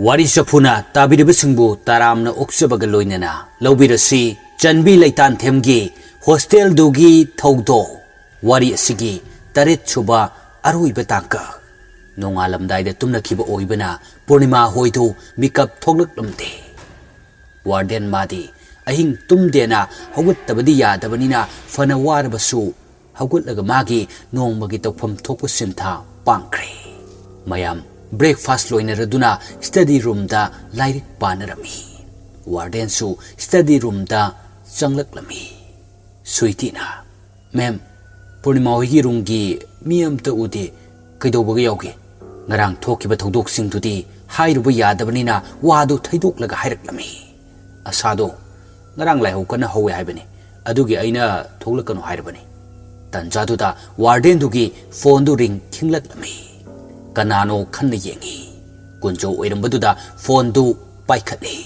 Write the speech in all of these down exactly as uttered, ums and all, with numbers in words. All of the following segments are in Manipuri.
ꯋꯥꯔꯤ ꯆꯐꯨꯅ ꯇꯥꯕꯤꯔꯤꯕꯁꯤꯡꯕꯨ ꯇꯔꯥꯝꯅ ꯑꯣꯛꯆꯕꯒ ꯂꯣꯏꯅꯅ ꯂꯧꯕꯤꯔꯁꯤ ꯆꯟꯕꯤ ꯂꯩꯇꯥꯟꯊꯦꯝꯒꯤ ꯍꯣꯁꯇꯦꯜꯗꯨꯒꯤ ꯊꯧꯗꯣꯛ꯫ ꯋꯥꯔꯤ ꯑꯁꯤꯒꯤ ꯇꯔꯦꯠ ꯁꯨꯕ ꯑꯔꯣꯏꯕ ꯇꯥꯡꯀꯛ꯫ ꯅꯣꯡꯉꯥꯜꯂꯝꯗꯥꯏꯗ ꯇꯨꯝꯅꯈꯤꯕ ꯑꯣꯏꯕꯅ ꯄꯨꯔꯅꯤꯃꯥ ꯍꯣꯏꯗꯨ ꯃꯤꯀꯞ ꯊꯣꯛꯂꯛꯂꯝꯗꯦ꯫ ꯋꯥꯔꯗꯦꯟ ꯃꯥꯗꯤ ꯑꯍꯤꯡ ꯇꯨꯝꯗꯦꯅ ꯍꯧꯒꯠꯇꯕꯗꯤ ꯌꯥꯗꯕꯅꯤꯅ ꯐꯅ ꯋꯥꯔꯕꯁꯨ ꯍꯧꯒꯠꯂꯒ ꯃꯥꯒꯤ ꯅꯣꯡꯃꯒꯤ ꯇꯧꯐꯝ ꯊꯣꯛꯄ ꯁꯤꯟꯊꯥ ꯄꯥꯡꯈ꯭ꯔꯦ꯫ ꯃꯌꯥꯝ ꯕ꯭ꯔꯦꯛꯐꯥꯁ ꯂꯣꯏꯅꯔꯗꯨꯅ ꯁ꯭ꯇꯗꯤ ꯔꯨꯝꯗ ꯂꯥꯏꯔꯤꯛ ꯄꯥꯅꯔꯝꯃꯤ꯫ ꯋꯥꯔꯗꯦꯟꯁꯨ ꯁ꯭ꯇꯗꯤ ꯔꯨꯝꯗ ꯆꯪꯂꯛꯂꯝꯃꯤ꯫ ꯁ꯭ꯋꯤꯇꯤꯅ, "ꯃꯦꯝ, ꯄꯨꯔꯅꯤꯃꯥ ꯍꯣꯏꯒꯤ ꯔꯨꯝꯒꯤ ꯃꯤ ꯑꯝꯇ ꯎꯗꯦ꯫ ꯀꯩꯗꯧꯕꯒ ꯌꯥꯎꯒꯦ?" ꯉꯔꯥꯡ ꯊꯣꯛꯈꯤꯕ ꯊꯧꯗꯣꯛꯁꯤꯡꯗꯨꯗꯤ ꯍꯥꯏꯔꯨꯕ ꯌꯥꯗꯕꯅꯤꯅ ꯋꯥꯗꯨ ꯊꯩꯗꯣꯛꯂꯒ ꯍꯥꯏꯔꯛꯂꯝꯃꯤ꯫ ꯑꯁꯥꯗꯣ, "ꯉꯔꯥꯡ ꯂꯥꯏꯍꯧ ꯀꯟꯅ ꯍꯧꯋꯦ ꯍꯥꯏꯕꯅꯤ, ꯑꯗꯨꯒꯤ ꯑꯩꯅ ꯊꯣꯛꯂꯛꯀꯅꯨ ꯍꯥꯏꯔꯕꯅꯤ"꯫ ꯇꯟꯖꯥꯗꯨꯗ ꯋꯥꯔꯗꯦꯟꯗꯨꯒꯤ ꯐꯣꯟꯗꯨ ꯔꯤꯡ ꯈꯤꯡꯂꯛꯂꯝꯃꯤ꯫ ꯀꯅꯥꯅꯣ ꯈꯟꯅ ꯌꯦꯡꯉꯤ꯫ ꯀꯨꯟꯖꯣ ꯑꯣꯏꯔꯝꯕꯗꯨꯗ ꯐꯣꯟꯗꯨ ꯄꯥꯏꯈꯠꯂꯤ꯫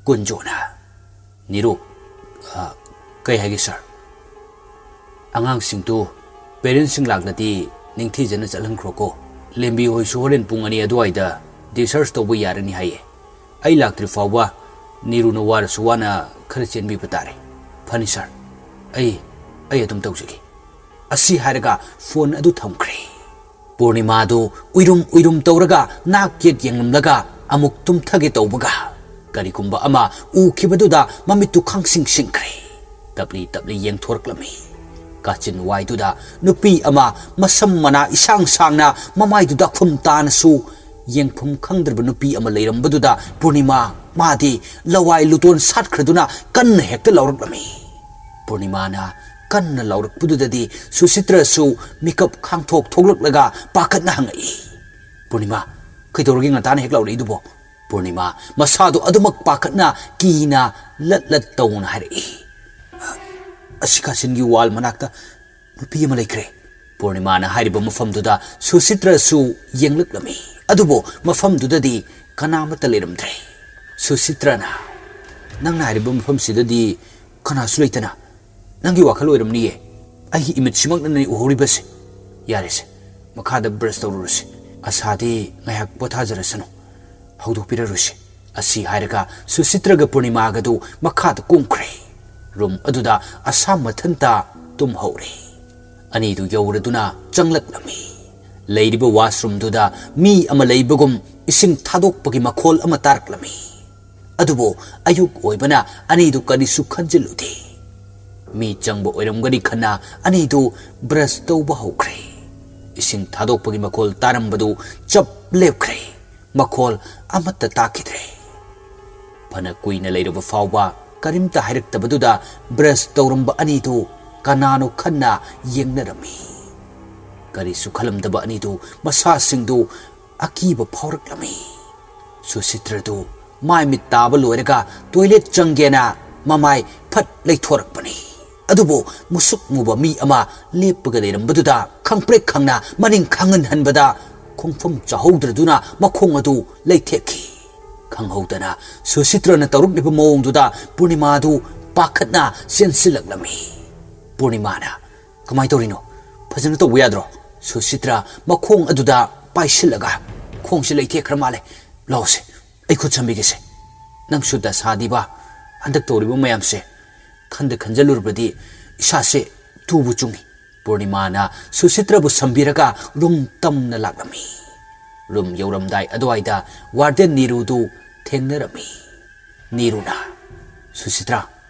ꯀꯨꯟꯖꯣꯅ, "ꯅꯤꯔꯨ, ꯑ, ꯀꯩ ꯍꯥꯏꯒꯦ ꯁꯥꯔ?" "ꯑꯉꯥꯡꯁꯤꯡꯗꯨ ꯄꯦꯔꯦꯟꯁꯁꯤꯡ ꯂꯥꯛꯂꯗꯤ ꯅꯤꯡꯊꯤꯖꯅ ꯆꯠꯍꯟꯈ꯭ꯔꯣꯀꯣ꯫ ꯂꯦꯝꯕꯤ ꯍꯣꯏꯁꯨ ꯍꯣꯔꯦꯟ ꯄꯨꯡ ꯑꯅꯤ ꯑꯗꯨꯋꯥꯏꯗ ꯗꯤꯁꯆꯥꯔꯖ ꯇꯧꯕ ꯌꯥꯔꯅꯤ ꯍꯥꯏꯌꯦ꯫ ꯑꯩ ꯂꯥꯛꯇ꯭ꯔꯤ ꯐꯥꯎꯕ ꯅꯤꯔꯨꯅ ꯋꯥꯔꯁꯨ ꯋꯥꯅ ꯈꯔ ꯆꯦꯟꯕꯤꯕ ꯇꯥꯔꯦ"꯫ "ꯐꯅꯤ ꯁꯥꯔ, ꯑꯩ, ꯑꯩ ꯑꯗꯨꯝ ꯇꯧꯖꯒꯦ"꯫ ꯑꯁꯤ ꯍꯥꯏꯔꯒ ꯐꯣꯟ ꯑꯗꯨ ꯊꯝꯈ꯭ꯔꯦ꯫ ꯄꯨꯔꯅꯤꯃꯥꯗꯨ ꯎꯏꯔꯨꯝ ꯎꯏꯔꯨꯝ ꯇꯧꯔꯒ ꯅꯥꯛ ꯌꯦꯠ ꯌꯦꯡꯂꯝꯂꯒ ꯑꯃꯨꯛ ꯇꯨꯝꯊꯒꯦ ꯇꯧꯕꯒ ꯀꯔꯤꯒꯨꯝꯕ ꯑꯃ ꯎꯈꯤꯕꯗꯨꯗ ꯃꯃꯤꯠꯇꯨ ꯈꯪꯁꯤꯡ ꯁꯤꯡꯈ꯭ꯔꯦ꯫ ꯇꯞꯂꯤ ꯇꯞꯂꯤ ꯌꯦꯡꯊꯣꯔꯛꯂꯝꯃꯤ꯫ ꯀꯥꯆꯤꯟ ꯋꯥꯏꯗꯨꯗ ꯅꯨꯄꯤ ꯑꯃ ꯃꯁꯝ ꯃꯅꯥ ꯏꯁꯥꯡ ꯁꯥꯡꯅ ꯃꯃꯥꯏꯗꯨꯗ ꯈꯨꯝ ꯇꯥꯅꯁꯨ ꯌꯦꯡꯐꯝ ꯈꯪꯗ꯭ꯔꯕ ꯅꯨꯄꯤ ꯑꯃ ꯂꯩꯔꯝꯕꯗꯨꯗ ꯄꯨꯔꯅꯤꯃꯥ ꯃꯥꯗꯤ ꯂꯋꯥꯏ ꯂꯨꯇꯣꯟ ꯁꯥꯠꯈ꯭ꯔꯗꯨꯅ ꯀꯟꯅ ꯍꯦꯛꯇ ꯂꯥꯎꯔꯛꯂꯝꯃꯤ꯫ ꯄꯨꯔꯅꯤꯃꯥꯅ ꯀꯟꯅ ꯂꯥꯎꯔꯛꯄꯗꯨꯗꯗꯤ ꯁꯨꯁꯤꯇ꯭ꯔꯁꯨ ꯃꯤꯀꯞ ꯈꯥꯡꯊꯣꯛ ꯊꯣꯛꯂꯛꯂꯒ ꯄꯥꯈꯠꯅ ꯍꯪꯉꯛꯏ, "ꯄꯨꯔꯅꯤꯃꯥ, ꯀꯩꯗꯧꯔꯒꯦ ꯉꯟꯇꯥꯅ ꯍꯦꯛ ꯂꯥꯎꯔꯛꯏꯗꯨꯕꯣ?" ꯄꯨꯔꯅꯤꯃꯥ ꯃꯁꯥꯗꯣ ꯑꯗꯨꯃꯛ ꯄꯥꯈꯠꯅ ꯀꯤꯅ ꯂꯠ ꯂꯠ ꯇꯧꯅ ꯍꯥꯏꯔꯛꯏ, "ꯑꯁꯤ ꯀꯥꯆꯤꯟꯒꯤ ꯋꯥꯜ ꯃꯅꯥꯛꯇ ꯅꯨꯄꯤ ꯑꯃ ꯂꯩꯈ꯭ꯔꯦ"꯫ ꯄꯨꯔꯅꯤꯃꯥꯅ ꯍꯥꯏꯔꯤꯕ ꯃꯐꯝꯗꯨꯗ ꯁꯨꯁꯤꯇ꯭ꯔꯁꯨ ꯌꯦꯡꯂꯛꯂꯝꯃꯤ꯫ ꯑꯗꯨꯕꯨ ꯃꯐꯝꯗꯨꯗꯗꯤ ꯀꯅꯥꯃꯠꯇ ꯂꯩꯔꯝꯗ꯭ꯔꯦ꯫ ꯁꯨꯁꯤꯇ꯭ꯔꯅ, "ꯅꯪꯅ ꯍꯥꯏꯔꯤꯕ ꯃꯐꯝꯁꯤꯗꯗꯤ ꯀꯅꯥꯁꯨ ꯂꯩꯇꯅ ꯅꯪꯒꯤ ꯋꯥꯈꯜ ꯑꯣꯏꯔꯝꯅꯤꯌꯦ꯫ ꯑꯩꯒꯤ ꯏꯃꯤꯠꯁꯤꯃꯛꯅꯅꯦ ꯎꯍꯧꯔꯤꯕꯁꯦ꯫ ꯌꯥꯔꯦꯁꯦ, ꯃꯈꯥꯗ ꯕ꯭ꯔꯁ ꯇꯧꯔꯨꯔꯁꯤ꯫ ꯑꯁꯥꯗꯤ ꯉꯥꯏꯍꯥꯛ ꯄꯣꯊꯥꯖꯔꯁꯅꯨ"꯫ "ꯍꯧꯗꯣꯛꯄꯤꯔꯔꯣꯏꯁꯤ"꯫ ꯑꯁꯤ ꯍꯥꯏꯔꯒ ꯁꯨꯁꯤꯇ꯭ꯔꯒ ꯄꯨꯔꯅꯤꯃꯥꯒꯗꯨ ꯃꯈꯥꯗ ꯀꯨꯝꯈ꯭ꯔꯦ꯫ ꯔꯨꯝ ꯑꯗꯨꯗ ꯑꯁꯥ ꯃꯊꯟꯇ ꯇꯨꯝꯍꯧꯔꯦ꯫ ꯑꯅꯤꯗꯨ ꯌꯧꯔꯗꯨꯅ ꯆꯪꯂꯛꯂꯝꯃꯤ꯫ ꯂꯩꯔꯤꯕ ꯋꯥꯁꯔꯨꯝꯗꯨꯗ ꯃꯤ ꯑꯃ ꯂꯩꯕꯒꯨꯝ ꯏꯁꯤꯡ ꯊꯥꯗꯣꯛꯄꯒꯤ ꯃꯈꯣꯜ ꯑꯃ ꯇꯥꯔꯛꯂꯝꯃꯤ꯫ ꯑꯗꯨꯕꯨ ꯑꯌꯨꯛ ꯑꯣꯏꯕꯅ ꯑꯅꯤꯗꯨ ꯀꯔꯤꯁꯨ ꯈꯟꯖꯤꯜꯂꯨꯗꯦ꯫ ꯃꯤ ꯆꯪꯕ ꯑꯣꯏꯔꯝꯒꯅꯤ ꯈꯟꯅ ꯑꯅꯤꯗꯨ ꯕ꯭ꯔꯁ ꯇꯧꯕ ꯍꯧꯈ꯭ꯔꯦ꯫ ꯏꯁꯤꯡ ꯊꯥꯗꯣꯛꯄꯒꯤ ꯃꯈꯣꯜ ꯇꯥꯔꯝꯕꯗꯨ ꯆꯞ ꯂꯦꯞꯈ꯭ꯔꯦ꯫ ꯃꯈꯣꯜ ꯑꯃꯠꯇ ꯇꯥꯈꯤꯗ꯭ꯔꯦ꯫ ꯐꯅ ꯀꯨꯏꯅ ꯂꯩꯔꯕ ꯐꯥꯎꯕ ꯀꯔꯤꯝꯇ ꯍꯥꯏꯔꯛꯇꯕꯗꯨꯗ ꯕ꯭ꯔꯁ ꯇꯧꯔꯝꯕ ꯑꯅꯤꯗꯨ ꯀꯅꯥꯅꯣ ꯈꯟꯅ ꯌꯦꯡꯅꯔꯝꯃꯤ꯫ ꯀꯔꯤꯁꯨ ꯈꯜꯂꯝꯗꯕ ꯑꯅꯤꯗꯨ ꯃꯁꯥꯁꯤꯡꯗꯨ ꯑꯀꯤꯕ ꯐꯥꯎꯔꯛꯂꯝꯃꯤ꯫ ꯁꯨꯁꯤꯇ꯭ꯔꯗꯨ ꯃꯥꯏ ꯃꯤꯠ ꯇꯥꯕ ꯂꯣꯏꯔꯒ ꯇꯣꯏꯂꯦꯠ ꯆꯪꯒꯦꯅ ꯃꯃꯥꯏ ꯐꯠ ꯂꯩꯊꯣꯔꯛꯄꯅꯤ꯫ ꯑꯗꯨꯕꯨ ꯃꯨꯁꯨꯛ ꯃꯨꯕ ꯃꯤ ꯑꯃ ꯂꯦꯞꯄꯒ ꯂꯩꯔꯝꯕꯗꯨꯗ ꯈꯪꯄ꯭ꯔꯦꯛ ꯈꯪꯅ ꯃꯅꯤꯡ ꯈꯪꯍꯟꯍꯟꯕꯗ ꯈꯣꯡꯐꯝ ꯆꯥꯍꯧꯗ꯭ꯔꯗꯨꯅ ꯃꯈꯣꯡ ꯑꯗꯨ ꯂꯩꯊꯦꯛꯈꯤ꯫ ꯈꯪꯍꯧꯗꯅ ꯁꯨꯁꯤꯇ꯭ꯔꯅ ꯇꯧꯔꯛꯂꯤꯕ ꯃꯑꯣꯡꯗꯨꯗ ꯄꯨꯔꯅꯤꯃꯥꯗꯨ ꯄꯥꯈꯠꯅ ꯆꯦꯟꯁꯤꯜꯂꯛꯂꯝꯃꯤ꯫ ꯄꯨꯔꯅꯤꯃꯥꯅ, "ꯀꯃꯥꯏꯅ ꯇꯧꯔꯤꯅꯣ? ꯐꯖꯅ ꯇꯧꯕ ꯌꯥꯗ꯭ꯔꯣ?" ꯁꯨꯁꯤꯇ꯭ꯔ ꯃꯈꯣꯡ ꯑꯗꯨꯗ ꯄꯥꯏꯁꯤꯜꯂꯒ, "ꯈꯣꯡꯁꯦ ꯂꯩꯊꯦꯛꯈ꯭ꯔ ꯃꯥꯜꯂꯦ꯫ ꯂꯥꯛꯑꯣꯁꯦ, ꯑꯩ ꯈꯨꯠ ꯁꯝꯕꯤꯒꯦꯁꯦ꯫ ꯅꯪꯁꯨ ꯗꯁꯥꯗꯤꯕ, ꯍꯟꯗꯛ ꯇꯧꯔꯤꯕ ꯃꯌꯥꯝꯁꯦ ꯈꯟꯗ ꯈꯟꯖꯜꯂꯨꯔꯕꯗꯤ ꯏꯁꯥꯁꯦ ꯇꯨꯕꯨ ꯆꯨꯡꯉꯤ"꯫ ꯄꯨꯔꯅꯤꯃꯥꯅ ꯁꯨꯁꯤꯇ꯭ꯔꯕꯨ ꯁꯝꯕꯤꯔꯒ ꯔꯨꯝ ꯇꯝꯅ ꯂꯥꯛꯂꯝꯃꯤ꯫ ꯔꯨꯝ ꯌꯧꯔꯝꯗꯥꯏ ꯑꯗꯨꯋꯥꯏꯗ ꯋꯥꯔꯗꯦꯟ ꯅꯤꯔꯨꯗꯨ ꯊꯦꯡꯅꯔꯝꯃꯤ꯫ ꯅꯤꯔꯨꯅ, "ꯁꯨꯁꯤꯇ꯭ꯔ,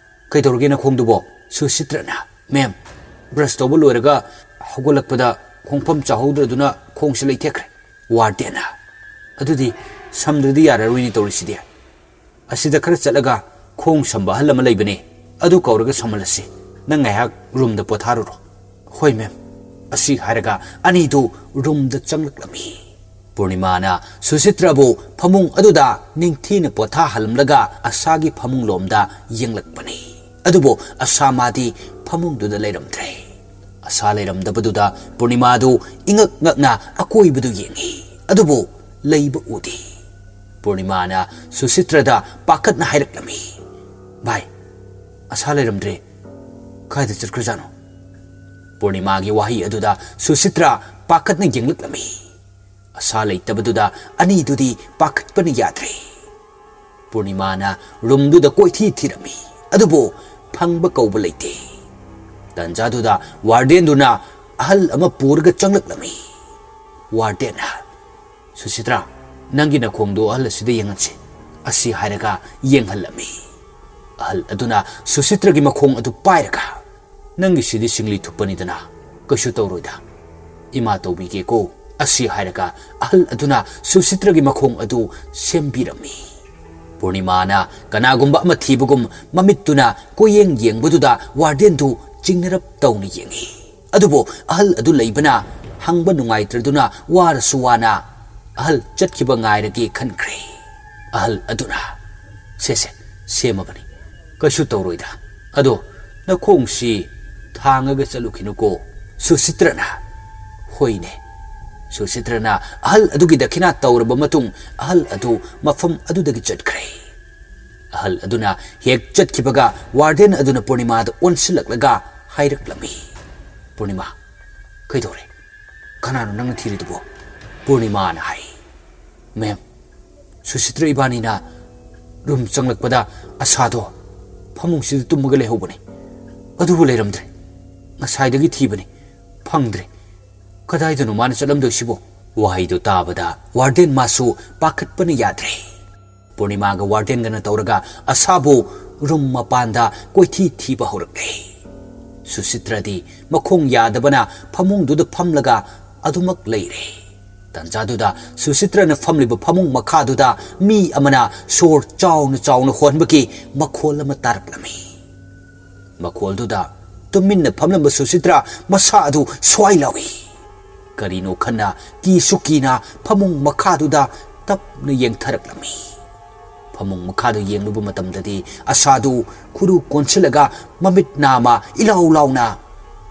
ꯀꯩꯗꯧꯔꯒꯦ ꯅꯈꯣꯡꯗꯨꯕꯣ?" ꯁꯨꯁꯤꯇ꯭ꯔꯅ, "ꯃꯦꯝ, ꯕ꯭ꯔꯁ ꯇꯧꯕ ꯂꯣꯏꯔꯒ ꯍꯧꯒꯠꯂꯛꯄꯗ ꯈꯣꯡꯐꯝ ꯆꯥꯍꯧꯗ꯭ꯔꯗꯨꯅ ꯈꯣꯡꯁꯦ ꯂꯩꯊꯦꯛꯈ꯭ꯔꯦ"꯫ ꯋꯥꯔꯗꯦꯟꯅ, "ꯑꯗꯨꯗꯤ ꯁꯝꯗ꯭ꯔꯗꯤ ꯌꯥꯔꯔꯣꯏꯅꯦ ꯇꯧꯔꯤꯁꯤꯗꯤ꯫ ꯑꯁꯤꯗ ꯈꯔ ꯆꯠꯂꯒ ꯈꯣꯡ ꯁꯝꯕ ꯑꯍꯜ ꯑꯃ ꯂꯩꯕꯅꯦ, ꯑꯗꯨ ꯀꯧꯔꯒ ꯁꯝꯍꯜꯂꯁꯤ꯫ ꯅꯪ ꯉꯥꯏꯍꯥꯛ ꯔꯨꯝꯗ ꯄꯣꯊꯥꯔꯨꯔꯣ"꯫ "ꯍꯣꯏ ꯃꯦꯝ"꯫ ꯑꯁꯤ ꯍꯥꯏꯔꯒ ꯑꯅꯤꯗꯨ ꯔꯨꯝꯗ ꯆꯪꯂꯛꯂꯝꯃꯤ꯫ ꯄꯨꯔꯅꯤꯃꯥꯅ ꯁꯨꯁꯤꯇ꯭ꯔꯕꯨ ꯐꯃꯨꯡ ꯑꯗꯨꯗ ꯅꯤꯡꯊꯤꯅ ꯄꯣꯊꯥꯍꯜꯂꯝꯂꯒ ꯑꯁꯥꯒꯤ ꯐꯃꯨꯡꯂꯣꯝꯗ ꯌꯦꯡꯂꯛꯄꯅꯤ꯫ ꯑꯗꯨꯕꯨ ꯑꯁꯥ ꯃꯥꯗꯤ ꯐꯃꯨꯡꯗꯨꯗ ꯂꯩꯔꯝꯗ꯭ꯔꯦ꯫ ꯑꯁꯥ ꯂꯩꯔꯝꯗꯕꯗꯨꯗ ꯄꯨꯔꯅꯤꯃꯥꯗꯨ ꯏꯉꯛ ꯉꯛꯅ ꯑꯀꯣꯏꯕꯗꯨ ꯌꯦꯡꯉꯤ, ꯑꯗꯨꯕꯨ ꯂꯩꯕ ꯎꯗꯦ꯫ ꯄꯨꯔꯅꯤꯃꯥꯅ ꯁꯨꯁꯤꯇ꯭ꯔꯗ ꯄꯥꯈꯠꯅ ꯍꯥꯏꯔꯛꯂꯝꯃꯤ, "ꯚꯥꯏ, ꯑꯁꯥ ꯂꯩꯔꯝꯗ꯭ꯔꯦ꯫ ꯀꯥꯏꯗ ꯆꯠꯈ꯭ꯔꯖꯥꯠꯅꯣ?" ꯄꯨꯔꯅꯤꯃꯥꯒꯤ ꯋꯥꯍꯩ ꯑꯗꯨꯗ ꯁꯨꯁꯤꯇ꯭ꯔ ꯄꯥꯈꯠꯅ ꯌꯦꯡꯂꯛꯂꯝꯃꯤ꯫ ꯑꯁꯥ ꯂꯩꯇꯕꯗꯨꯗ ꯑꯅꯤꯗꯨꯗꯤ ꯄꯥꯈꯠꯄꯅ ꯌꯥꯗ꯭ꯔꯦ꯫ ꯄꯨꯔꯅꯤꯃꯥꯅ ꯔꯨꯝꯗꯨꯗ ꯀꯣꯏꯊꯤ ꯊꯤꯔꯝꯃꯤ, ꯑꯗꯨꯕꯨ ꯐꯪꯕ ꯀꯧꯕ ꯂꯩꯇꯦ꯫ ꯇꯟꯖꯥꯗꯨꯗ ꯋꯥꯔꯗꯦꯟꯗꯨꯅ ꯑꯍꯜ ꯑꯃ ꯄꯨꯔꯒ ꯆꯪꯂꯛꯂꯝꯃꯤ꯫ ꯋꯥꯔꯗꯦꯟꯅ, "ꯁꯨꯁꯤꯇ꯭ꯔꯥ, ꯅꯪꯒꯤ ꯅꯈꯣꯡꯗꯣ ꯑꯍꯜ ꯑꯁꯤꯗ ꯌꯦꯡꯍꯟꯁꯤ," ꯑꯁꯤ ꯍꯥꯏꯔꯒ ꯌꯦꯡꯍꯜꯂꯝꯃꯤ꯫ ꯑꯍꯜ ꯑꯗꯨꯅ ꯁꯨꯁꯤꯇ꯭ꯔꯒꯤ ꯃꯈꯣꯡ ꯑꯗꯨ ꯄꯥꯏꯔꯒ, "ꯅꯪꯒꯤꯁꯤꯗꯤ ꯁꯤꯡꯂꯤ ꯊꯨꯞꯄꯅꯤꯗꯅ, ꯀꯩꯁꯨ ꯇꯧꯔꯣꯏꯗ꯫ ꯏꯃꯥ ꯇꯧꯕꯤꯒꯦꯀꯣ," ꯑꯁꯤ ꯍꯥꯏꯔꯒ ꯑꯍꯜ ꯑꯗꯨꯅ ꯁꯨꯁꯤꯇ꯭ꯔꯒꯤ ꯃꯈꯣꯡ ꯑꯗꯨ ꯁꯦꯝꯕꯤꯔꯝꯃꯤ꯫ ꯄꯨꯔꯅꯤꯃꯥꯅ ꯀꯅꯥꯒꯨꯝꯕ ꯑꯃ ꯊꯤꯕꯒꯨꯝ ꯃꯃꯤꯠꯇꯨꯅ ꯀꯣꯏꯌꯦꯡ ꯌꯦꯡꯕꯗꯨꯗ ꯋꯥꯔꯗꯦꯟꯗꯨ ꯆꯤꯡꯅꯔꯞ ꯇꯧꯅ ꯌꯦꯡꯉꯤ꯫ ꯑꯗꯨꯕꯨ ꯑꯍꯜ ꯑꯗꯨ ꯂꯩꯕꯅ ꯍꯪꯕ ꯅꯨꯡꯉꯥꯏꯇ꯭ꯔꯗꯨꯅ ꯋꯥꯔꯁꯨ ꯋꯥꯅ ꯑꯍꯜ ꯆꯠꯈꯤꯕ ꯉꯥꯏꯔꯒꯦ ꯈꯟꯈ꯭ꯔꯦ꯫ ꯑꯍꯜ ꯑꯗꯨꯅ, "ꯁꯦ, ꯁꯦ, ꯁꯦꯝꯃꯕꯅꯤ, ꯀꯩꯁꯨ ꯇꯧꯔꯣꯏꯗ꯫ ꯑꯗꯣ ꯅꯈꯣꯡꯁꯤ ꯊꯥꯡꯉꯒ ꯆꯠꯂꯨꯈꯤꯅꯨꯀꯣ, ꯁꯨꯁꯤꯇ꯭ꯔꯅ꯫" ꯍꯣꯏꯅꯦ꯫ ꯁꯨꯁꯤꯇ꯭ꯔꯅ ꯑꯍꯜ ꯑꯗꯨꯒꯤ ꯗꯈꯤꯅꯥ ꯇꯧꯔꯕ ꯃꯇꯨꯡ ꯑꯍꯜ ꯑꯗꯨ ꯃꯐꯝ ꯑꯗꯨꯗꯒꯤ ꯆꯠꯈ꯭ꯔꯦ꯫ ꯑꯍꯜ ꯑꯗꯨꯅ ꯍꯦꯛ ꯆꯠꯈꯤꯕꯒ ꯋꯥꯔꯗꯦꯟ ꯑꯗꯨꯅ ꯄꯨꯔꯅꯤꯃꯥꯗ ꯑꯣꯟꯁꯤꯜꯂꯛꯂꯒ ꯍꯥꯏꯔꯛꯂꯝꯃꯤ, "ꯄꯨꯔꯅꯤꯃꯥ, ꯀꯩꯗꯧꯔꯦ? ꯀꯅꯥꯅꯣ ꯅꯪꯅ ꯊꯤꯔꯤꯗꯨꯕꯣ?" ꯄꯨꯔꯅꯤꯃꯥꯅ ꯍꯥꯏ, "ꯃꯦꯝ, ꯁꯨꯁꯤꯇ꯭ꯔ ꯏꯕꯥꯅꯤꯅ ꯔꯨꯝ ꯆꯪꯂꯛꯄꯗ ꯑꯁꯥꯗꯣ ꯐꯃꯨꯡꯁꯤꯗ ꯇꯨꯝꯃꯒ ꯂꯩꯍꯧꯕꯅꯤ꯫ ꯑꯗꯨꯕꯨ ꯂꯩꯔꯝꯗ꯭ꯔꯦ꯫ ꯉꯁꯥꯏꯗꯒꯤ ꯊꯤꯕꯅꯤ, ꯐꯪꯗ꯭ꯔꯦ꯫ ꯀꯗꯥꯏꯗꯅꯣ ꯃꯥꯅ ꯆꯠꯂꯝꯗꯣꯏꯁꯤꯕꯣ?" ꯋꯥꯍꯩꯗꯨ ꯇꯥꯕꯗ ꯋꯥꯔꯗꯦꯟ ꯃꯥꯁꯨ ꯄꯥꯈꯠꯄꯅ ꯌꯥꯗ꯭ꯔꯦ꯫ ꯄꯨꯔꯅꯤꯃꯥꯒ ꯋꯥꯔꯗꯦꯟꯒꯅ ꯇꯧꯔꯒ ꯑꯁꯥꯕꯨ ꯔꯨꯝ ꯃꯄꯥꯟꯗ ꯀꯣꯏꯊꯤ ꯊꯤꯕ ꯍꯧꯔꯛꯂꯦ꯫ ꯁꯨꯁꯤꯇ꯭ꯔꯗꯤ ꯃꯈꯣꯡ ꯌꯥꯗꯕꯅ ꯐꯃꯨꯡꯗꯨꯗ ꯐꯝꯂꯒ ꯑꯗꯨꯃꯛ ꯂꯩꯔꯦ꯫ ꯇꯟꯖꯥꯗꯨꯗ ꯁꯨꯁꯤꯇ꯭ꯔꯅ ꯐꯝꯂꯤꯕ ꯐꯃꯨꯡ ꯃꯈꯥꯗꯨꯗ ꯃꯤ ꯑꯃꯅ ꯁꯣꯔ ꯆꯥꯎꯅ ꯆꯥꯎꯅ ꯍꯣꯟꯕꯒꯤ ꯃꯈꯣꯜ ꯑꯃ ꯇꯥꯔꯛꯂꯝꯃꯤ꯫ ꯃꯈꯣꯜꯗꯨꯗ ꯇꯨꯃꯤꯟꯅ ꯐꯝꯂꯝꯕ ꯁꯨꯁꯤꯇ꯭ꯔ ꯃꯁꯥ ꯑꯗꯨ ꯁ꯭ꯋꯥꯏ ꯂꯥꯎꯏ꯫ ꯀꯔꯤꯅꯣ ꯈꯟꯅ ꯀꯤꯁꯨ ꯀꯤꯅ ꯐꯃꯨꯡ ꯃꯈꯥꯗꯨꯗ ꯇꯞꯅ ꯌꯦꯡꯊꯔꯛꯂꯝꯃꯤ꯫ ꯐꯃꯨꯡ ꯃꯈꯥꯗ ꯌꯦꯡꯂꯨꯕ ꯃꯇꯝꯗꯗꯤ ꯑꯁꯥꯗꯨ ꯈꯨꯔꯨ ꯀꯣꯟꯁꯤꯜꯂꯒ ꯃꯃꯤꯠ ꯅꯥꯃ ꯏꯂꯥꯎ ꯂꯥꯎꯅ